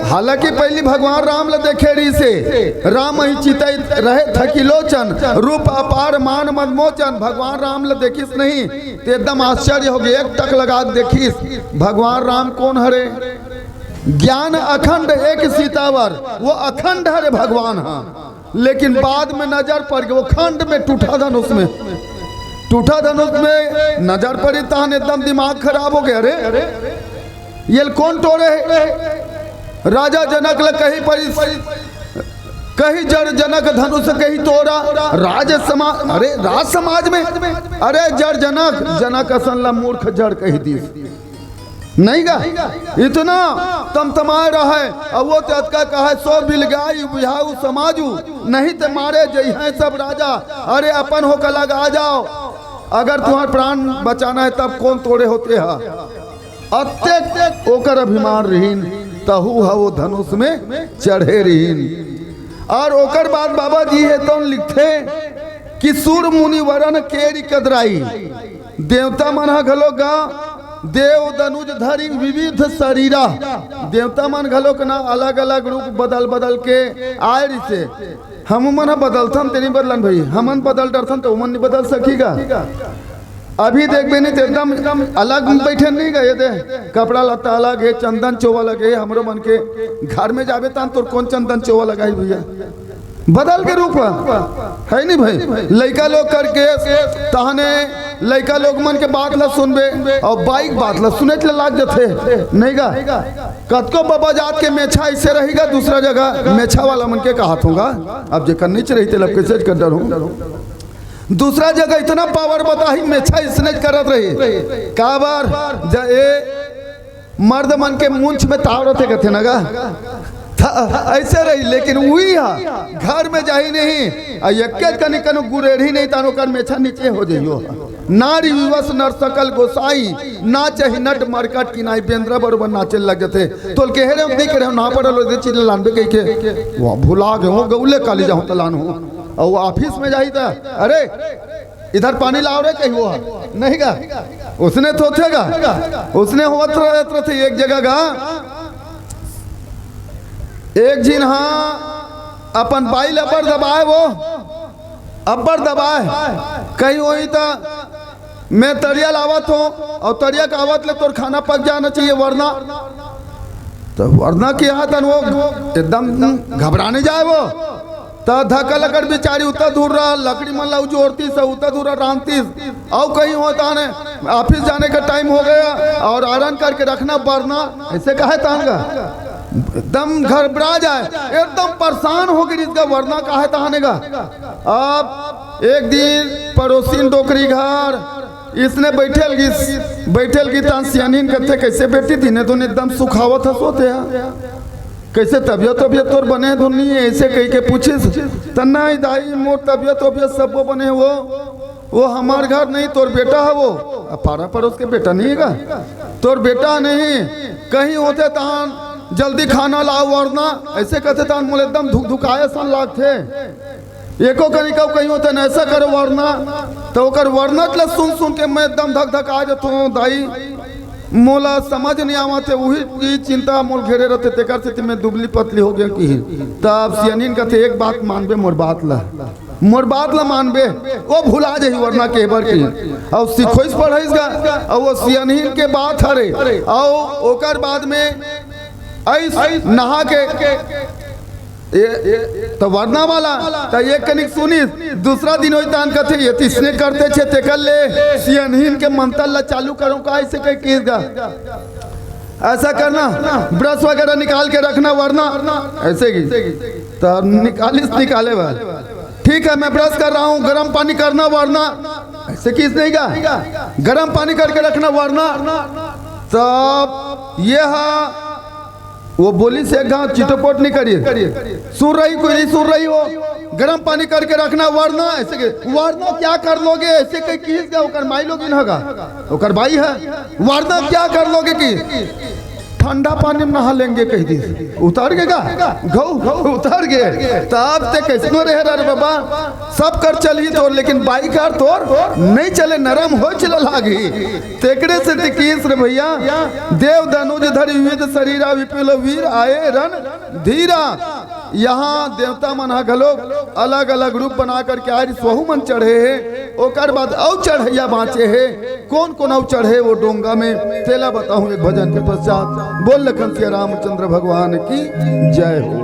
हालांकि पहिली भगवान राम ला देखे रिहिसे, राम ही चितई रहे थकी लोचन, रूप अपार मान मद मोचन, भगवान राम ला देखिस नहीं, ते एकदम आश्चर्य हो गे, एक टक लगा के देखिस, भगवान राम कोन हरे? ज्ञान अखंड एक सीतावर, वो अखंड हरे भगवान ह। लेकिन बाद में नजर पड़ गे, वो खंड में टूटा धनुष में, टूटा धनुष में नजर पड़ी, तहन एकदम दिमाग खराब हो गे। अरे, ये कोन टोरे हे? राजा जनक ल कही परी, कही जड़ जनक धनुष कही तोरा। राज समाज, अरे, राज समाज में, अरे, जड़ जनक, जनक असन ला मूर्ख जड़ कही दिस। नहीं गा, इतना तमतमाए रहय, अउ वो ते अतका कहय, "सो बिलगाई बिहाऊ समाजू, नहीं ते मारे जइहैं सब राजा, अरे अपन होकर लगा जाओ, अगर तुम्हार प्राण बचाना है तब कोन तोड़े होते हा।" अतेक ओकर अभिमान रहिन। तहु ह वो धनुष में चढ़े रहिन। और ओकर बाद बाबा जी हे तौन लिखथे कि सूर मुनि वरन केरि कदराई। देवता मन ह घलो गा देव दनुज धरि विविध शरीरा। देवता मन घलो के ना अलग-अलग रूप बदल-बदल के आए रिसे। हमू मन ह बदलथन, तेनी बदलन भई। हमन बदल डरथन, त ओमन नइ बदल सकही गा। अभी देखबे नहीं, त एकदम अलग बैठे नहीं गा। ये दे, कपड़ा लत्ता अलग हे, चंदन चोवा अलग हे। हमरो मन के घर में जाबे, तहान तोर कोन चंदन चोवा लगाही भैया? बदल के रूप ह, है नहीं भई? लइका लोग करके, तहने लइका लोग मन के बात ला सुनबे, और बाई के बात ला सुनेच ला लाग जथे, नहीं गा? कतको बबा जात के मेछा ऐसे रही गा, दूसरा जगह मेछा वाला मन के कहात हूँ गा। अब जेकर नीच रही, तेला कैसे कर डरहूँ? दूसरा जगह इतना पावर बताही, मेछा इसने करत रही। काबर? ज-, ए मर्द मन के मुंछ में ताव रथे, कथे न गा। त ऐसे रही, लेकिन उही ह घर में जाही नहीं, आ एक्के कनी कनो गुरेढ़ी नहीं, तहान ओकर मेछा नीचे हो जइयो। नारी विवश नर सकल गोसाई, नाचहि नट मरकट किनाई। बेंदरा बरोबर नाचे लग जथे। तोल कहे रहे, नहीं कहे रहे, ना पड़ल, ओदे चीज लानबे कहि के। वो भुला गए हो, गउले काली जाहूं त लानहूं। और वो ऑफिस में जाही त, अरे, इधर पानी लाव रे, कही वो ह। नहीं गा, उसने तो थे गा, उसने होत रहत रथे एक जगह गा। एक झिन हा अपन बाई ल अब्बड़ दबाए वो, अब्बड़ दबाए। कहीं होही त मैं तरिया लावत हूँ, और तरिया के आवत ले तोर खाना पक जाना चाहिए, वरना तो वरना के यहाँ तन वो एकदम घबराने जाए वो। त धकल अकड़ बिचारी उतना दूर रहा, लकड़ी मन ला जोड़तीस, उतना दूर रहा रांधतीस, और कहीं होता ने, ऑफिस जाने का टाइम हो गया और आयरन करके रखना, वरना ऐसे कहे तहान गा। एकदम घबरा जाए, एकदम परेशान हो गई इसका, वरना कहे तहाने गा। अब एक दिन पड़ोसिन डोकरी घर इसने बैठल गिस, बैठल गिस, तहान सियानिन कथे, "कैसे बेटी, दिने दुन एकदम सुखावत हस होते ह? कैसे तबियत, तबियत तोर बने धुन नहीं है?" ऐसे कह के पूछिस। त "नहीं दाई, मोर तबियत, तबियत सबो बने वो, वो हमार घर नहीं, तोर बेटा है वो।" अब पारा पड़ोस के बेटा नहीं है का? "तोर बेटा नहीं, कहीं होते तहान जल्दी खाना लाओ वरना।" ऐसे कहते तहान मोला एकदम धुक धुकाए सन लागथे। एको कनी कहूँ कहीं होते न ऐसा करो वरना, तो ओकर वरना ला सुन सुन के मैं एकदम धक धक आ जाता हूँ दाई। मोला समझ नहीं आवत हे, उही, उही चिंता मोल घेरे रहते, तेकर सेती मैं दुबली पतली हो गया कि। तब सियानिन कहते, "एक बात मानबे मोर बात ला, मोर बात ला मानबे, वो भुला जाही वरना के बर की।" और सिखोइस पढ़ाइस गा, और वो सियानिन के बात हरे, और ओकर बाद में आइस नहा के ये, तो वरना वाला, तो ये कनिक सुनिस, दूसरा दिन होई तान कथे, "ये तिसने करते छे, तेकर ले सियनहीन के मंतर ला चालू करो का?" ऐसे कह किस गा। ऐसा करना, ब्रश वगैरह निकाल के रखना, वरना ऐसे की। तो निकालिस, निकाले बा। "ठीक है, मैं ब्रश कर रहा हूँ, गर्म पानी करना, वरना।" ऐसे किस नहीं गा, "गर्म पानी करके रखना, वरना।" तब ये हा वो बोलिस एक घाव चिटोपोट नहीं करिए। सुन रही, कोई नहीं सुन रही हो, "गर्म पानी करके रखना, वरना।" ऐसे के, "वरना क्या कर लोगे?" ऐसे कह किस गा, ओकर माई लोगिन हगा, ओकर बाई है। "वरना क्या कर लोगे?" कि "ठंडा पानी में नहा लेंगे," कह दी। उतर गे गा, घऊ, उतर गे। तब ते कैसनो रहे रे बाबा, सब कर चलही तोर, लेकिन बाई कर तोर नहीं चले, नरम हो चले लागी। तेकरे सेती किस रे भैया, "देव दनुज धरि विविध शरीरा, विपुल वीर आए रण धीरा।" यहाँ देवता मन ह घलोक अलग-अलग रूप बना करके आए रिस, वहू मन चढ़े हे, ओकर बाद अउ चढ़ैया बाँचे हे। कोन-कोन अउ चढ़े वो डोंगा में, तेला बताहूँ एक भजन के पश्चात। बोल लखन सिया रामचंद्र भगवान की जय हो।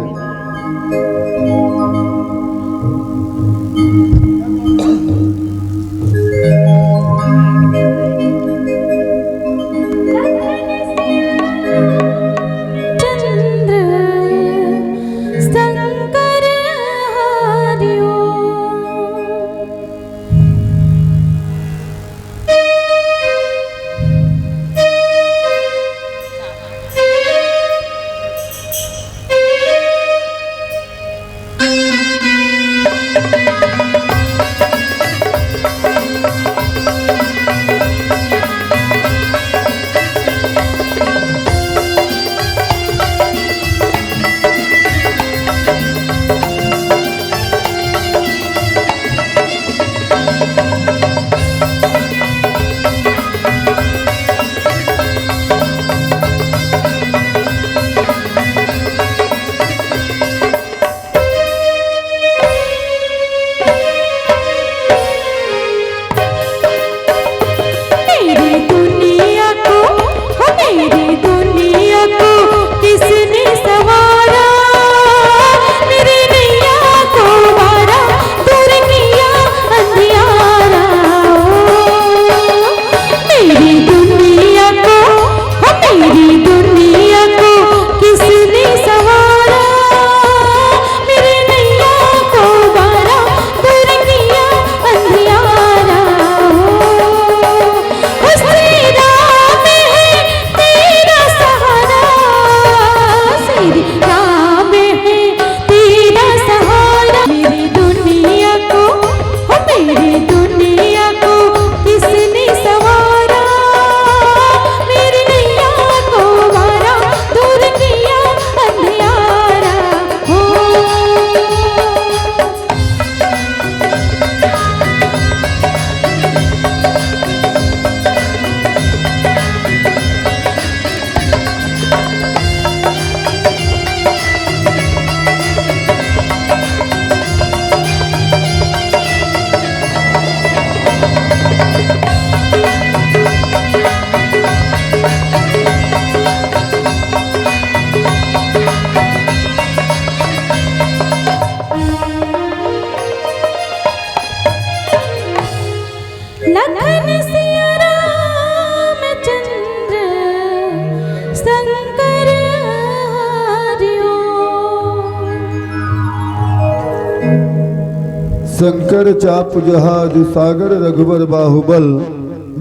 शंकर चाप जहाज सागर रघुबर बाहुबल,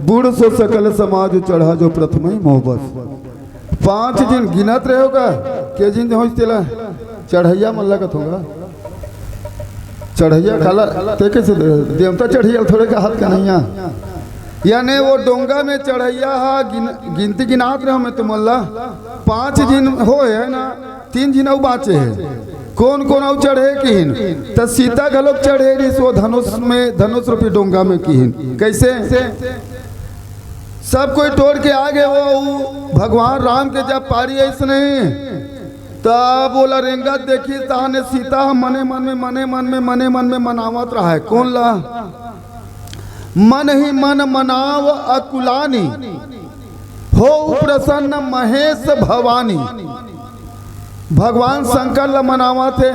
बूढ़ सो सकल समाज चढ़ा जो प्रथमहि मोहबस। पांच झिन गिनत रहे हो का? के झिन होइस तेला चढ़इया मन लगत होगा। चढ़इया काला ते कइसे दे-, देवता चढ़इया थोड़े का हाथ का नइया। याने वो डोंगा में चढ़इया हा गिन-, गिनती गिनात रहे मैं तुमन ला। पांच झिन होय हे ना, तीन झिन अउ बांचे हे। कोन कोन अउ चढ़े किहिन? त सीता घलोक चढ़े रिहिस वो धनुष में, धनुष रूपी डोंगा में किहिन। कइसे? सब कोई टोर के आगे वो, वो भगवान राम के जब पारी अइस नहीं, तब ओला रेंगत देखिस, ताने सीता ह मने मन में, मने मन में, मने मन में मनावत रहय। कोन ला? मन ही मन मनाव अकुलानी, हो प्रसन्न महेश भवानी। भगवान शंकर ला मनावत हे,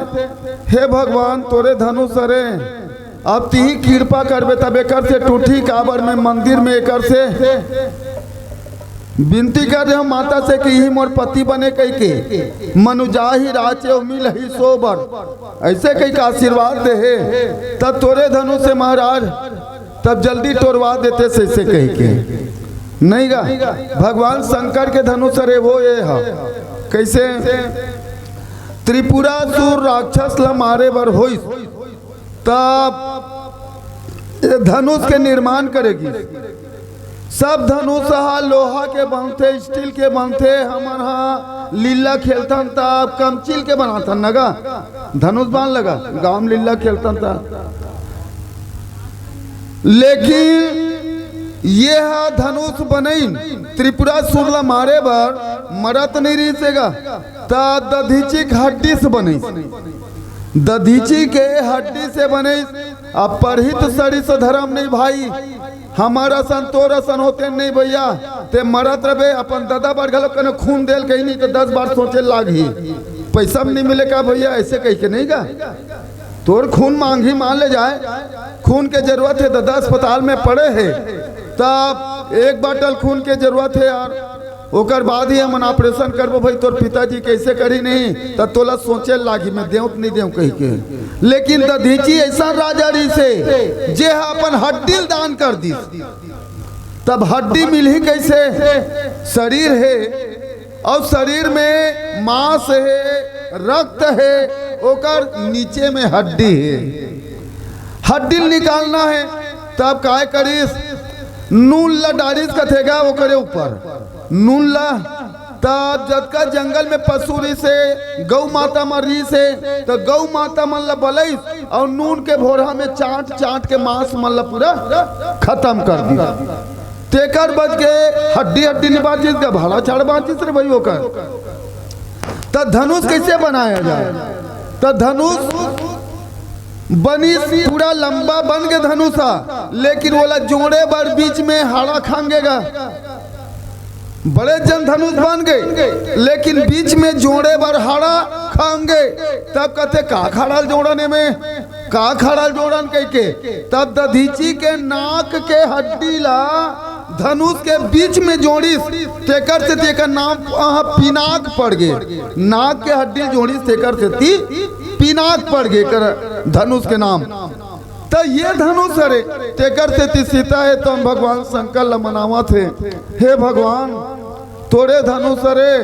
हे भगवान, तोरे धनुष हरे, अब तिही कृपा करबे तब एकर से टूटही, काबर में मंदिर में एकर से बिनती कर रहे हो माता से कि इही मोर पति बने कहि के, मनुजाहि राचे मिलहि सोबर, अइसे कहि के आशीर्वाद दे हे, तब तोरे धनुष से महाराज तब जल्दी टोरवा देते से, अइसे कहि के। नहीं गा, भगवान शंकर के धनुष हरे वो ये हा। कइसे? त्रिपुरासुर राक्षस ला मारे बर होइस, तब ये धनुष के निर्माण करे गिस। सब धनुष हा लोहा के बनथे, स्टील के बनथे। हमन हा लीला खेलथन तब कमचील के बनाथन न गा, धनुष बान लगा, गांव में लीला खेलथन तब। लेकिन ये हा धनुष बनइन त्रिपुरासुर ला मारे बर, मरत नहीं रहिस हे गा, त दधीची के हड्डी से बनइस। दधीची के हड्डी से बनइस। अब परहित सरिस धरम नहीं भाई, हमर असन तोर असन होते नहीं भइया। ते मरत रबे, अपन ददा बर घलो कने खून देल कहीं नहीं त दस बार सोचे लागही, पइसा भी नहीं मिले का भइया, अइसे कहि के नहीं गा। तोर खून मांगही, मान ले जाए, खून के जरूरत हे, ददा अस्पताल में पड़े हे, तब एक बाटल खून के जरूरत हे यार, ओकर बाद ही हमन ऑपरेशन करबो भाई, तोर पिताजी कइसे करही नहीं, त तोला सोचे लागही, मैं देंव त नहीं देंव कहि के। लेकिन दधीची अइसन राजा रहिस हे, जे हा अपन हड्डी ल दान कर दिस। तब हड्डी मिलही कइसे? शरीर हे, अउ शरीर में मांस हे, रक्त हे, ओकर नीचे में हड्डी हे। हड्डी ल निकालना हे, तब काय करिस? नून ला डारिस कथे गा ओकरे ऊपर, नून ला। तब जतका जंगल में पशु रहिस हे, गौ माता मन रहिस हे, त गौ माता मन ला बलइस अउ नून के भोरहा में चाट चाट के मांस मन ला पूरा खतम कर दिस। तेकर बच के हड्डी हड्डी नहीं बांचिस गा, भाड़ा छाड़ बांचिस रे भाई ओकर। त धनुष कइसे बनाया जाए? त धनुष बनिस, पूरा लंबा बन गे धनुष हा, लेकिन ओला जोड़े बर बीच में हाड़ा खंगे गा। बड़े जन धनुष बन गे, लेकिन बीच में जोड़े बर हाड़ा खंगे। तब कथे, "का हाड़ा ल जोड़न एमे, का हाड़ा ल जोड़न?" कहि के। तब दधीची के नाक के हड्डी ला धनुष के बीच में जोड़िस, तेकर सेती एकर नाम, अ, पिनाक पड़ गे। नाक के हड्डी जोड़िस, तेकर सेती पिनाक पड़ गे एकर धनुष के नाम। त ये धनुष हरे, तेकर सेती सीता हे तौन भगवान शंकर ल मनावत हे, "हे भगवान, तोरे धनुष हरे,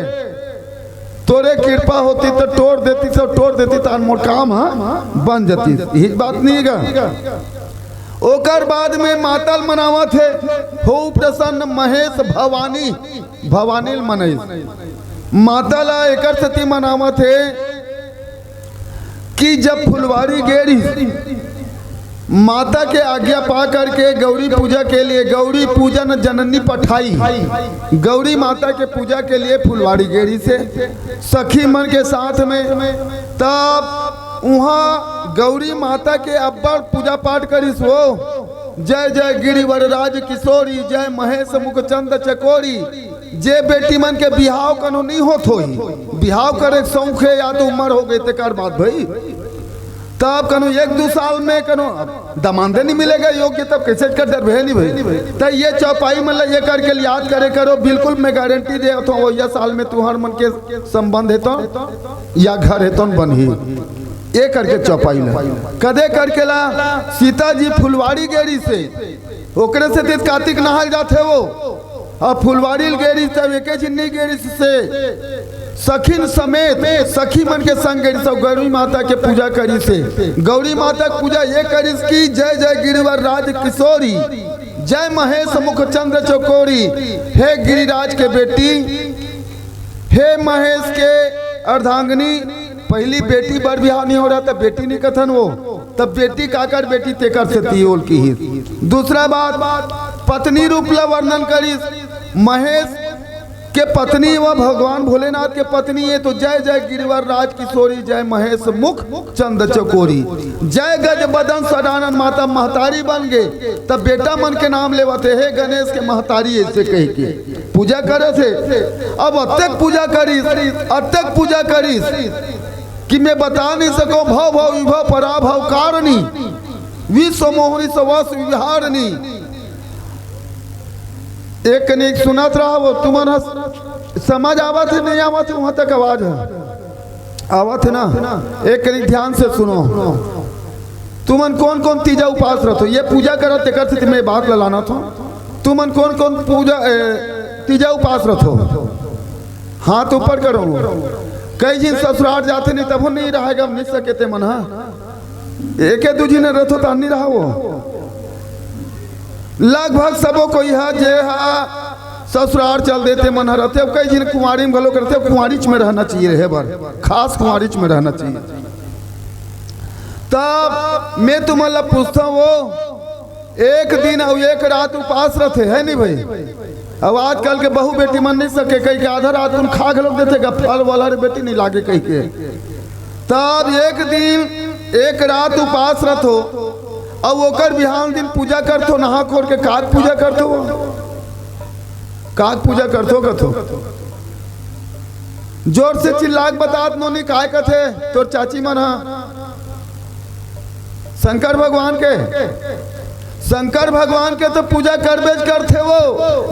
तोरे कृपा होती त टोर देतिस, अउ टोर देतिस त मोर काम ह बन जतिस।" यही बात नहीं गा। ओकर बाद में माता ल मनावत हे, "हो प्रसन्न महेश भवानी।" भवानी ल मनइस। माता ला एकर सेती मनावत हे कि जब फुलवारी गे रिहिस, माता के आज्ञा पा करके गौरी पूजा के लिए, गौरी पूजन जननी पठाई, गौरी माता के पूजा के लिए फुलवारी गे रिहिस हे सखी मन के साथ में। तब उहाँ गौरी माता के अब्बड़ पूजा पाठ करिस वो, "जय जय गिरिवर राज किशोरी, जय महेश मुखचंद चकोरी।" जे बेटी मन के बिहाव कनो नहीं होत होही, बिहाव करे के शौक हे या तो उम्र हो गे तेकर बाद भाई, तब कनो एक दू साल में कनो दमांदे नहीं मिलेगा योग्य, तब कैसे कर डरबे नहीं भाई। त ये चौपाई मन ला ये करके याद करे करो, बिल्कुल मैं गारंटी देत हों, वही साल में तुहर मन के संबंध हे तो या घर हे तो बनही। ए करके चौपाई ला। कदे करके ला? सीता जी फुलवारी गे रिहिसे, ओकरे सेती त कातिक नहाय जाथे वो। अब फुलवारी ल गे रिहिस तब एके झिन नइ गे रिहिसे, सखिन समेत सखी मन के संग गे रिहिस अउ गौरी माता के पूजा करिसे। गौरी माता के पूजा ये करिस कि जय जय गिरिवर राज किशोरी, जय महेश मुख चंद्र चकोरी। हे गिरिराज के बेटी, हे महेश के अर्धांगिनी, पहिली बेटी बर बिहाव नइ हो रहा त बेटी नइ कथन वो, त बेटी काकर बेटी तेकर सेती ओल किहिस। दूसरा बात, पत्नी रूप ला वर्णन करिस। महेश के पत्नी व भगवान भोलेनाथ के पत्नी हे, तो जय जय गिरिवर राज किशोरी, जय महेश मुख चंद चकोरी, जय गज बदन सडानन। माता महतारी बन गे, तब बेटा मन के नाम लेवत हे, "हे गणेश के महतारी," ऐसे कह के पूजा करत हे। अब अतेक पूजा करिस, अतेक पूजा करिस कि मैं बता नहीं सकूं। भव भव विभव पराभव कारणी, विश्व मोहनी सवस विहारणी। एक कनिक सुनत रहा वो, तुमन ह समझ आवत हे, नहीं आवत हे, वहां तक आवाज हे, आवत हे ना? एक कनिक ध्यान से सुनो, तुमन कोन कोन तीजा उपास रथो, ये पूजा करत तेकर सेती मैं बात ला लानत हों। तुमन कोन कोन पूजा, ए, तीजा उपास रथो, हाथ ऊपर करो। कई झिन ससुरार जाथे नहीं, तभो नहीं रहेगा, नहीं सके ते मन हा। एके दू झिन रथो त नहीं रहा वो। लगभग सबो कोई हा जे हा ससुरार चल देते मन हा रथे। कई झिन कुंवारी में घलो करथे, कुंवारीच में रहना चाहिए रहे बर, खास कुंवारीच में रहना चाहिए। तब मैं तुमन ला पूछता हूँ, एक दिन अउ एक रात उपास रथे, है नहीं भाई? अब आजकल के बहू बेटी मन नहीं सके कहि के आधा रात कुन खा घलोक देथे, का फल वाला रे बेटी नहीं लागे कहि के। तब एक दिन एक रात उपास रथो, अउ ओकर बिहान दिन पूजा करथो, नहा खोर के काक पूजा करथो, काक पूजा करथो कथो। जोर से चिल्ला के बतात नोनी, काय कथे तोर चाची मन हा? शंकर भगवान के, शंकर भगवान के तो पूजा करबेच करथे वो,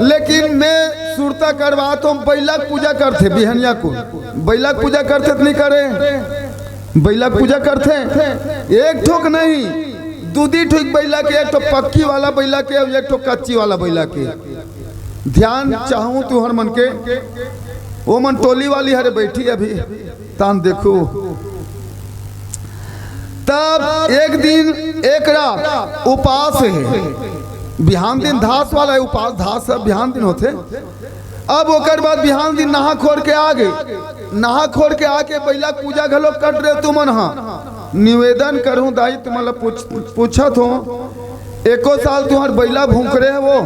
लेकिन मैं सुरता करवात हों, बइला के पूजा करथे बिहनिया कुन। बइला के पूजा करथे त नहीं करे? बइला के पूजा करथे। एक ठोक नहीं, दू दी ठोक बइला के, एक ठो पक्की वाला बइला के अउ एक ठो कच्ची वाला बइला के। ध्यान चाहूं तुहर मन के, वो मन टोली वाली हरे बैठी अभी, तान देखो। तब एक दिन एक रात उपास हे, बिहान दिन धास वाला हे उपास, धास ह बिहान दिन होथे। अब ओकर बाद बिहान दिन नहा खोर के आ गे, नहा खोर के आके बइला के पूजा घलो कर रहे तुमन हा। निवेदन करूं दाई, तुमन ला पूछ, पूछत हों, एको साल तुहर बइला भूख रहे हे वो?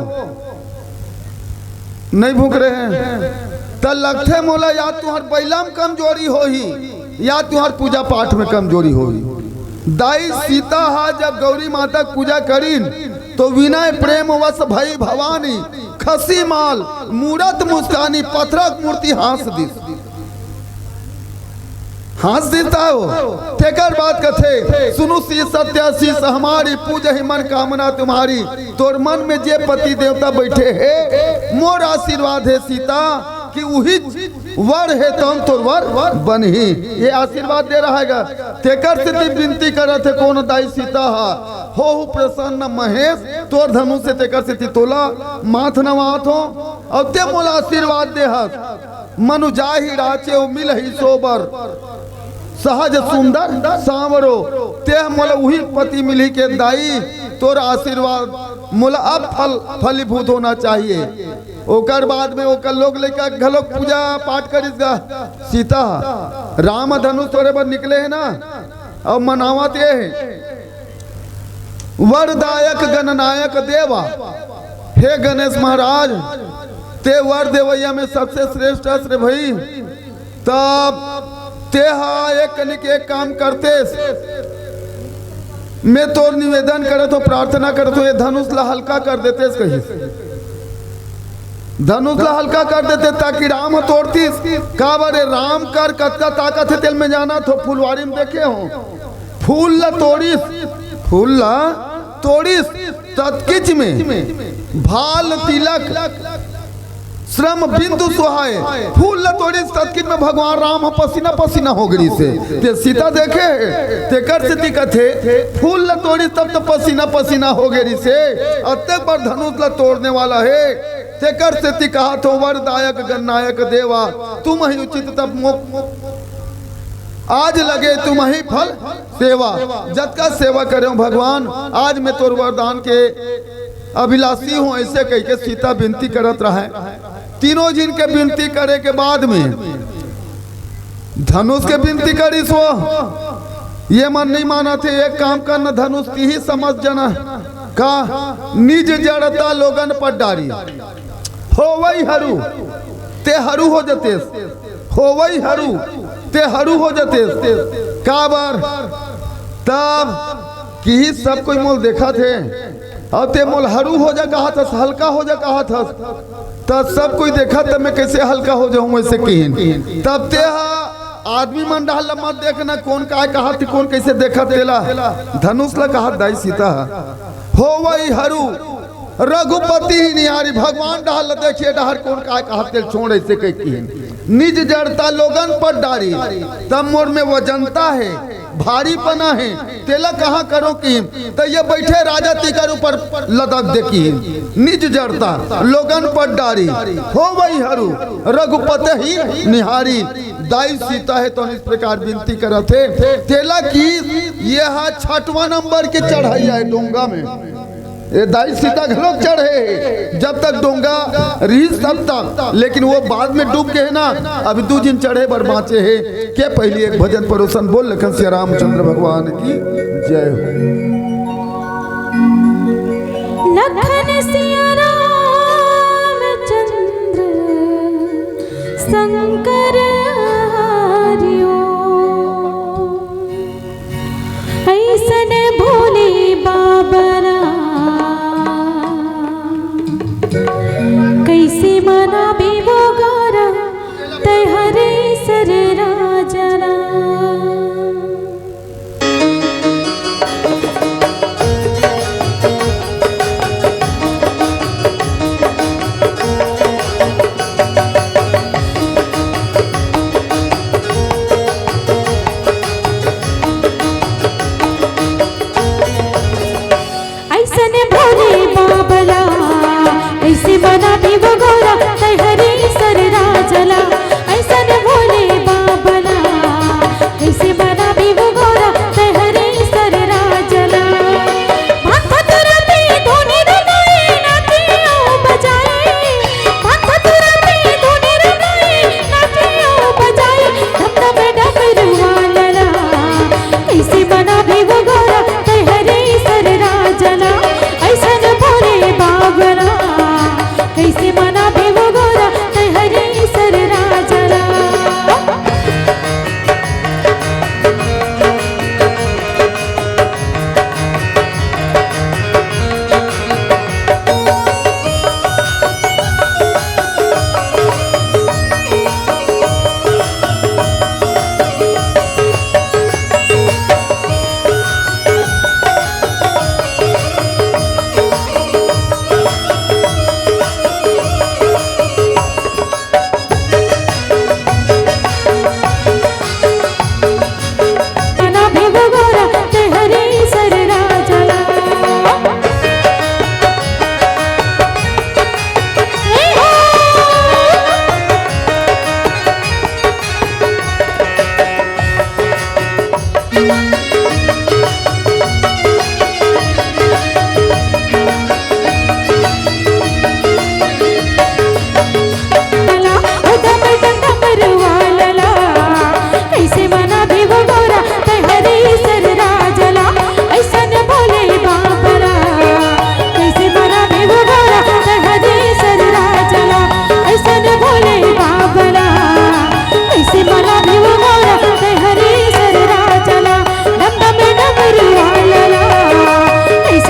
नहीं भूख रहे हे? त लगथे मोला या तुहर बइला में कमजोरी होही या तुहर पूजा पाठ में कमजोरी होही। दाई सीता हा जब गौरी माता के पूजा करिन तो विनय प्रेम वश भई भवानी, खसी माल मूरत मुस्कानी, पथरक मूर्ति हाँस दिस। हाँस दिस त हो, तेकर बाद कथे, "सुनु सी सत्य शीश हमारी, पूजहि मन कामना तुम्हारी।" तोर मन में जे पति देवता बैठे हे, मोर आशीर्वाद हे सीता, कि उही वर हे तौन तोर वर बनही। ये आशीर्वाद दे रहा हे गा। तेकर सेती विनती करत हे कोनो दाई सीता हा, होहु प्रसन्न महेश, तोर धनुष से तेकर सेती तोला माथ नवात हों, अउ ते मोला आशीर्वाद दे हस। मनु जाहि राचे ओ मिलहि सोबर, सहज सुंदर सांवरो। तेह मोला उही पति मिलही के दाई, तोर आशीर्वाद मोला अब फल, फलीभूत होना चाहिए। ओकर बाद में ओकर लोग लइका घलोक पूजा पाठ करिस गा। सीता, राम धनुष तोड़े बर निकले हे ना, अउ मनावत ये हे, वरदायक गणनायक देवा, हे गणेश महाराज, ते वर देवैया में सबसे श्रेष्ठ हस रे भई। तब तेहा एक कनिक एक काम करतेस, मैं तोर निवेदन करत हों, प्रार्थना करत हों, ये धनुष ला हल्का कर देतेस कहिस। धनुष ला हल्का कर देते ताकि राम ह तोड़तिस। काबर ए राम कर कतका ताकत हे तेल में जानत हो, फुलवारी में देखे हो, फूल ला तोड़िस, फूल ला तोड़िस, ततकिच में भाल तिलक श्रम बिंदु सुहाए, फूल ल तोड़िस ततकिन में भगवान राम ह पसीना पसीना हो गे रिहिसे। ते सीता देखे हे, तेकर सेती कथे, फूल ल तोड़िस तब तो पसीना पसीना हो गे रिहिसे, अतेक बड़ धनुष ल तोड़ने वाला हे। तेकर सेती कहत हों, वरदायक गणनायक देवा, तुम ही उचित तप मो-, आज लगे तुम ही फल सेवा। जतका सेवा करेंव भगवान, आज मैं तोर वरदान के अभिलाषी हों, अइसे कहिके सीता बिनती करत रहय। तीनों झिन के बिनती करे के बाद में धनुष के बिनती करिस वो। ये मन नइ मानत हे, एक काम कर न, धनुष तिही समझ जा न। का? निज जड़ता लोगन पर डारी। होवई हरू, ते हरू हो जतेस। होवई हरू, ते हरू हो जतेस। काबर? तब किहिस सब कोई मोला देखत हे, अउ ते मोला हरू हो जा कहत हस, हल्का हो जा कहत हस, त सब कोई देखत, त मैं कइसे हल्का हो जाहूं, अइसे किहिन। तब ते ह आदमी मन डहर ल मत देख न, कोन काय कहत, कोन कइसे देखत तेला। धनुष ल कहत दाई सीता ह। होवई हरू रघुपति ही निहारी, भगवान डहर ल देखे, डहर कोन काय कहत तेला छोड़, अइसे कहिके किहिन। निज जड़ता लोगन पर डारी, तब मोर में वजनता हे, भारीपना हे, तेला कहां करों किहिन। त ये बइठे राजा तेकर ऊपर लदक दे किहिन। निज जड़ता लोगन पर डारी, होवई हरू रघुपति ही निहारी। दाई सीता हे तो इस प्रकार बिनती करत हे तेला कि ये ह छठवां नंबर के चढ़इया हे डोंगा में। ए दाई सीता घलोक चढ़े हे, जब तक डोंगा रिहिस तब तक, लेकिन वो बाद में डूब गे हे ना, अभी दू झिन चढ़े बर बांचे हे। के पहिली एक भजन परोसन बोल, लखन सिया रामचंद्र भगवान की जय हो। लखन सिया रामचंद्र शंकर हरिओ। अइसन भोले बाबा ला कइसे मनाबे वो गौरा, तैं हरे सर राजा ला। अइसन भोले बाबा ला कइसे मनाबे वो गौरा, तैं हरे सर राजा ला। अइसन भोले बाबा ला कइसे मनाबे वो गौरा, तैं हरे सर राजा ला। भांग धतूरा पी धुनी रंगाई, नाचे अउ बजाई। भांग धतूरा पी धुनी रंगाई, नाचे अउ बजाई। धम धम डमरू वाला ला कइसे मनाबे वो गौरा, तैं हरे सर राजा ला। अइसन भोले बाबा ला कइसे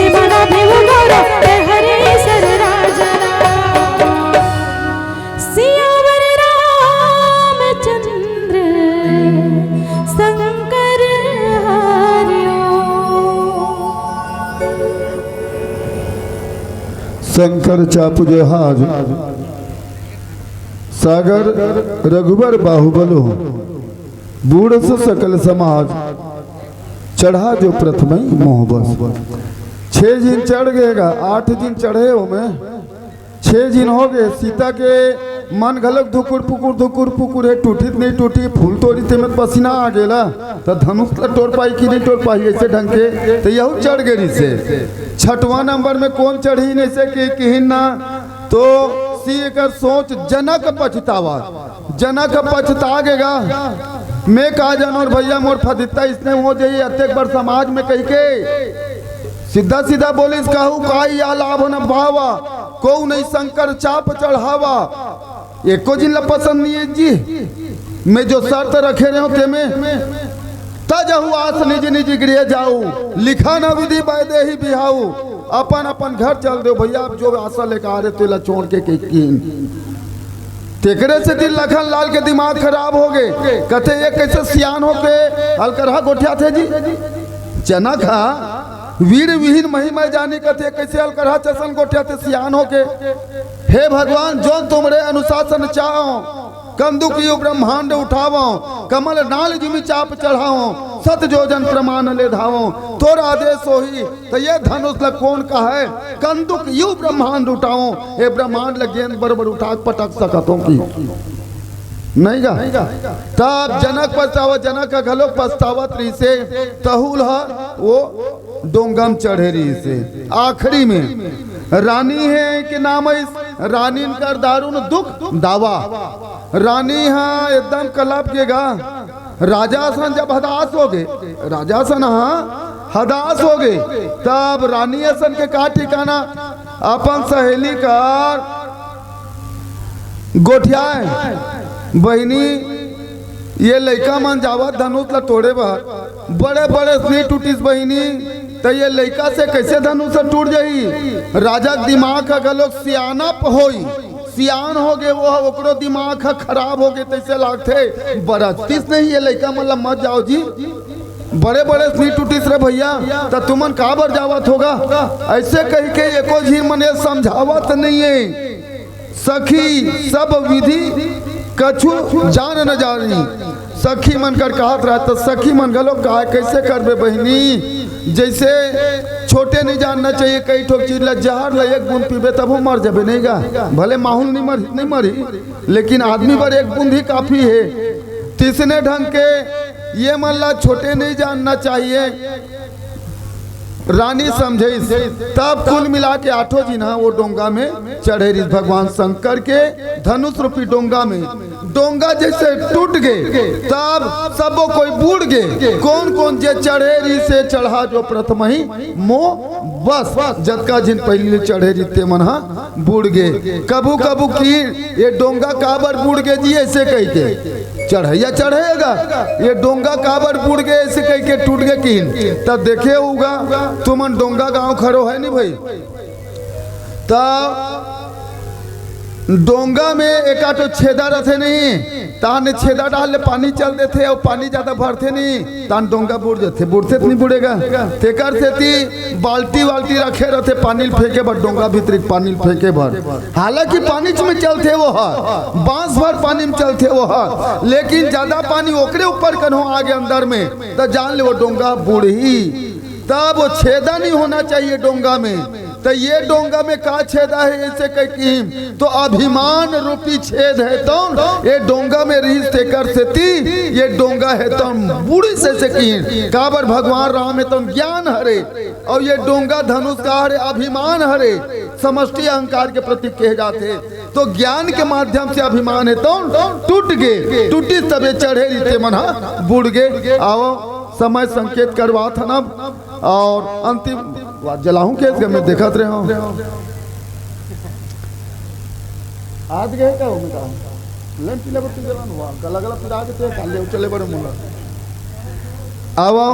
मनाबे वो गौरा, तैं हरे सर राजा ला। सियावर रामचंद्र शंकर हरिओ। शंकर चापू जय हाथ। सागर रघुबर बाहुबलो, बूढ़ सु सकल समाज, चढ़ा जो प्रथमई मोह बस। छह झिन चढ़ गे गा, आठ झिन चढ़े ओमे, छह झिन हो गे। सीता के मन घलोक धुकुर पुकुर, धुकुर पुकुर हे, टूटी त नहीं टूटी, फूल तोरी ते में पसीना आ गेला, त धनुष ला टोर पाही कि नहीं टोर पाही, ऐसे ढंग के त यहू चढ़ गे रिसे। छठवां नंबर में कोन चढ़ही, नइसे कि किहिन ना, तो सी एकर सोच जनक पछतावा। जनक पछता गे गा, मैं का जानों भैया, मोर फदित्ता इसने हो जाही अतेक बड़ समाज में कहिके। सीधा सीधा बोलिस, कहू का या लाभ न भावा, कोऊ नहीं शंकर चाप चढ़ावा। एको जिन ला पसंद नहीं है जी, मैं जो शर्त रखे रहे हूं तेमे। तजहु आस निज निज गृह जाऊ, लिखा न विधि वैदेही बिहाऊ। अपन अपन घर चल देव भैया, अब जो आशा लेकर आ रहे तेला छोड़ के, के किन। तेकरे से दिन लखन लाल के दिमाग खराब हो गे। कथे, ये कैसे सियान होके अलकरहा गोठियाथे जी? जनक हा वीर विहीन महिमा जानी, कथे कैसे अलकरहा चसन गोठियाथे सियान होके। हे भगवान, जो तुमरे अनुशासन चाहो, कंदुक यू ब्रह्मांड उठावो, कमल नाल जिमि चाप चढ़ावो, सत जोजन प्रमाण ले धावो। तोर आदेश होही, त ये धनुष ल कोन कहय, कंदुक यू ब्रह्मांड उठावो। हे ब्रह्मांड ल गेंद बरोबर उठा के पटक सकत हो कि नहीं गा? तब जनक पछतावत, जनक ह घलो पछतावत रहिसे, तहू ल वो डोंगा म चढ़े रहिसे। आखिरी में रानी हे के नाम अइस, रानी कर दारुण दुख दावा। रानी हा एकदम कलप गे गा। राजा असन जब हदास हो गे, राजा असन हा हदास हो गे, तब रानी असन के का ठिकाना, अपन सहेली कर गोठियाए, बहिनी, ये लइका मन जावत धनुष ल तोड़े बर, बड़े बड़े स्नेह टूटिस बहिनी, त ये लइका से कैसे धनुष टूट जाही? राजा के दिमाग ह घलोक सियाना प होई, सियान हो गे, वो ह, ओकरो दिमाग ह खराब हो गे, तैसे लागथे। बरसतीस नहीं ये लइका मन ल, मत जाओ जी, बड़े बड़े स्नेह टूटिस रे भैया, त तुमन काबर जावत होगा? ऐसे कहिके एको झिन मन ये समझावत नहीं है। सखी सब विधि कछु जान न जानी। सखी मन कर कहत रहत, त सखी मन घलो काय, कैसे करबे बहिनी? जैसे छोटे नहीं जानना चाहिए, कई ठोक चीज ला, जहर ला एक बूंद पीबे तब वो मर जाबे नहीं गा। भले माहौल नहीं मर, नहीं मरी, लेकिन आदमी बर एक बूंद ही काफी है। तिसने ढंग के ये मन ला छोटे नहीं जानना चाहिए। रानी समझइस, तब कुल मिला के आठों जिन्हा वो डोंगा में चढ़े रहिस, भगवान शंकर के धनुष रूपी डोंगा में। डोंगा जैसे टूट गे, तब सबो कोई बूड़ गे। कोन कोन जे चढ़े रहिसे, चढ़ा जो प्रथमही मोह बस। जतका जिन पहिली ले चढ़े रहिस ते मन हा बूड़ गे। कभू कभू कि ये डोंगा काबर बूड़ गे जी, ऐसे कहिके चढ़इया चढ़ेगा, ये डोंगा काबर बूड़ गे, ऐसे कहिके टूट गे किन। त देखे होगा तुमन, डोंगा गांव खरो है नी भाई, त डोंगा में एकाठो छेदा रथे नहीं, ताने छेदा डाल ले पानी चल देथे अउ पानी ज्यादा भरथे नहीं, तान डोंगा बूड़ जथे, बूड़थे त नहीं बूड़ेगा। तेकर सेती बाल्टी वाल्टी रखे रथे पानी ल फेंके बर, डोंगा भीतरी पानी ल फेंके बर। हालांकि पानी में चलथे वो ह, बांस भर पानी में चलथे वो ह, लेकिन ज्यादा पानी ओकरे ऊपर कन्हो आगे अंदर में, त जान ले वो डोंगा बूड़ही। तब वो छेदा नहीं होना चाहिए डोंगा में। त ये डोंगा में का छेदा है, ऐसे कह किहिन, तो अभिमान रूपी छेद है तौन, ये डोंगा में रहिस तेकर सेती ये डोंगा है तौन बूड़िस, ऐसे किहिन। काबर भगवान राम है तौन ज्ञान हरे, अउ ये डोंगा धनुष का हरे, अभिमान हरे, समष्टि अहंकार के प्रतीक कहे जाथे। तो ज्ञान के माध्यम से अभिमान है तौन टूट गे, टूटिस तब ये चढ़े रहिस ते मन हा बूड़ गे। आवो समय संकेत करवात हन अब। अउ अंतिम बात जलाहूं केस के मैं देखत रहे हूं। आज गए का हो बेटा? लेन पीला बत्ती जलाना हुआ, गला गला पिरा के ते काले चले बड़े मुला। आवा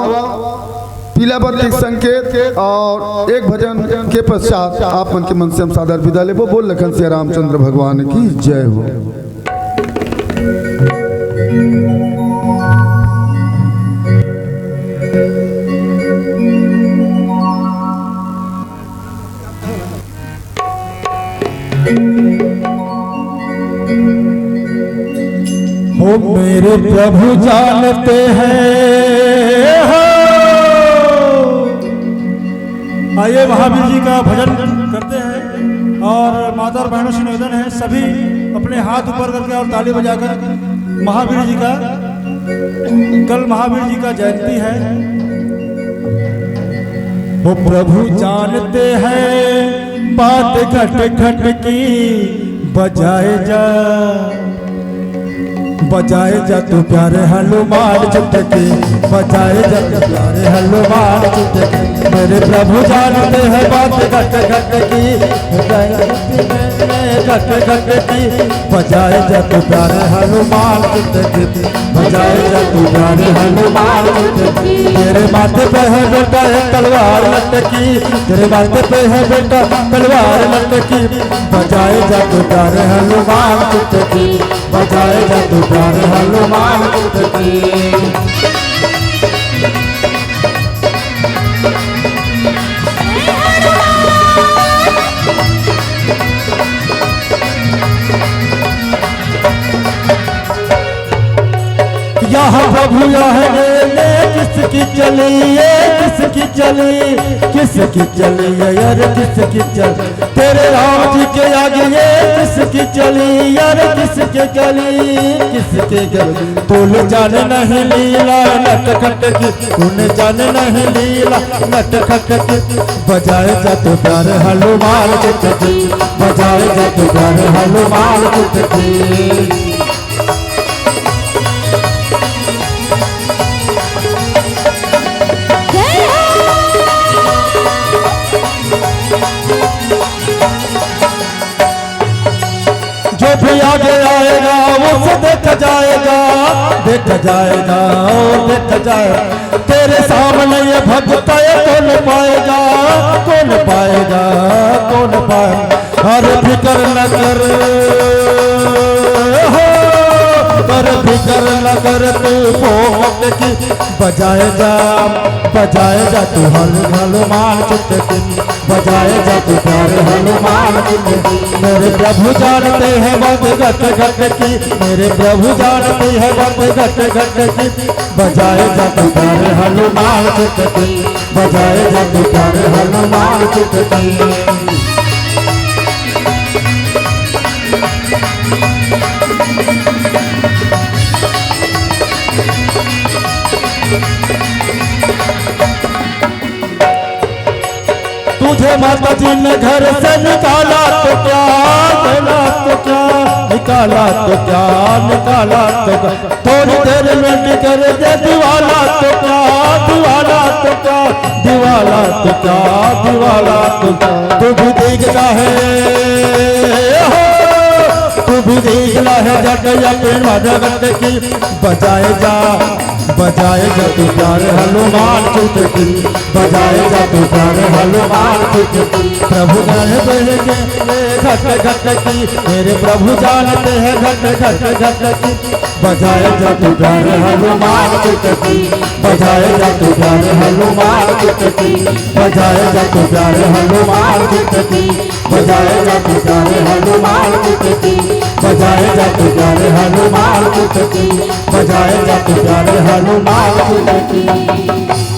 पीला बत्ती संकेत अउ एक भजन के पश्चात आप मन के मन से हम सादर विदा लेबो। बोल लखन सिया रामचंद्र भगवान की जय हो। मेरे प्रभु जानते हैं हो। आइए, महावीर जी का भजन करते हैं और माता और बहनों से निवेदन है, सभी अपने हाथ ऊपर करके और ताली बजाकर महावीर जी का, कल महावीर जी का जयंती है। वो प्रभु जानते हैं बात घट घट की, बजाए जा, बजाए जा तू प्यारे हनुमान चुटकी, बजाए जा तू प्यारे हनुमान चुटकी। मेरे प्रभु जानते हैं बात घट घट की, बजाए जा तू प्यारे हनुमान चुटकी, बजाए जा तू प्यारे हनुमान चुटकी। तेरे माथे पे है बेटा एक तलवार लटकी, तेरे माथे पे है बेटा तलवार लटकी। बजाए जा तू प्यारे हनुमान चुटकी, बजाए जा तू प्यारे हनुमान चुटकी। यहाँ प्रभु यहाँ गेले, किसकी चली ये, किसकी चली, किसकी चली ये यार, किसकी चली? तेरे राम जी के आगे ये किसकी चली यार, किसके गली, किसके गली? तूने जाने नहीं लीला नटखट की, तूने जाने नहीं लीला नटखट की। बजाए जा तू प्यारे हनुमान चुटकी, बजाए जा तू प्यारे हनुमान चुटकी। जो भी आगे आएगा, उसे देखा जाएगा, देखा जाएगा, ओ देखा जाएगा। तेरे सामने ये भक्त है, कौन पाएगा, कौन पाएगा, कौन पाएगा? अरे फिकर न कर, हो, अरे फिकर न कर तू भोग की। बजाए जा, बजाए जा तू हल हनुमान चुटकी, बजाए जा तू प्यारे हनुमान चुटकी। मेरे प्रभु जानते हैं बात घट घट की, मेरे प्रभु जानते हैं बात घट घट की। बजाए जा तू प्यारे हनुमान चुटकी, बजाए जा तू प्यारे हनुमान चुटकी। तुझे माता जी ने घर से निकाला तो क्या, निकाला तो क्या, निकाला तो क्या, निकाला तो क्या? थोड़ी देर में बिगड़ दे दीवाला तो क्या, दीवाला तो क्या, दीवाला तो क्या, दीवाला तो क्या? तू भी देखता है हो, तू भी देखता है जट या प्रेम भगत की। बजाए जा, बजाए जा तू प्यारे हनुमान चुटकी, बजाए जा तू प्यारे हनुमान चुटकी। प्रभु जान बहके घट घट की, मेरे प्रभु जानते हैं घट घट घट की। बजाए जा तू प्यारे हनुमान चुटकी, बजाए जा तू प्यारे हनुमान चुटकी, बजाए जा तू प्यारे हनुमान चुटकी, बजाए जा तू प्यारे हनुमान चुटकी, बजाए जा तू प्यारे हनुमान चुटकी, बजाए जा तू प्यारे हनुमान चुटकी।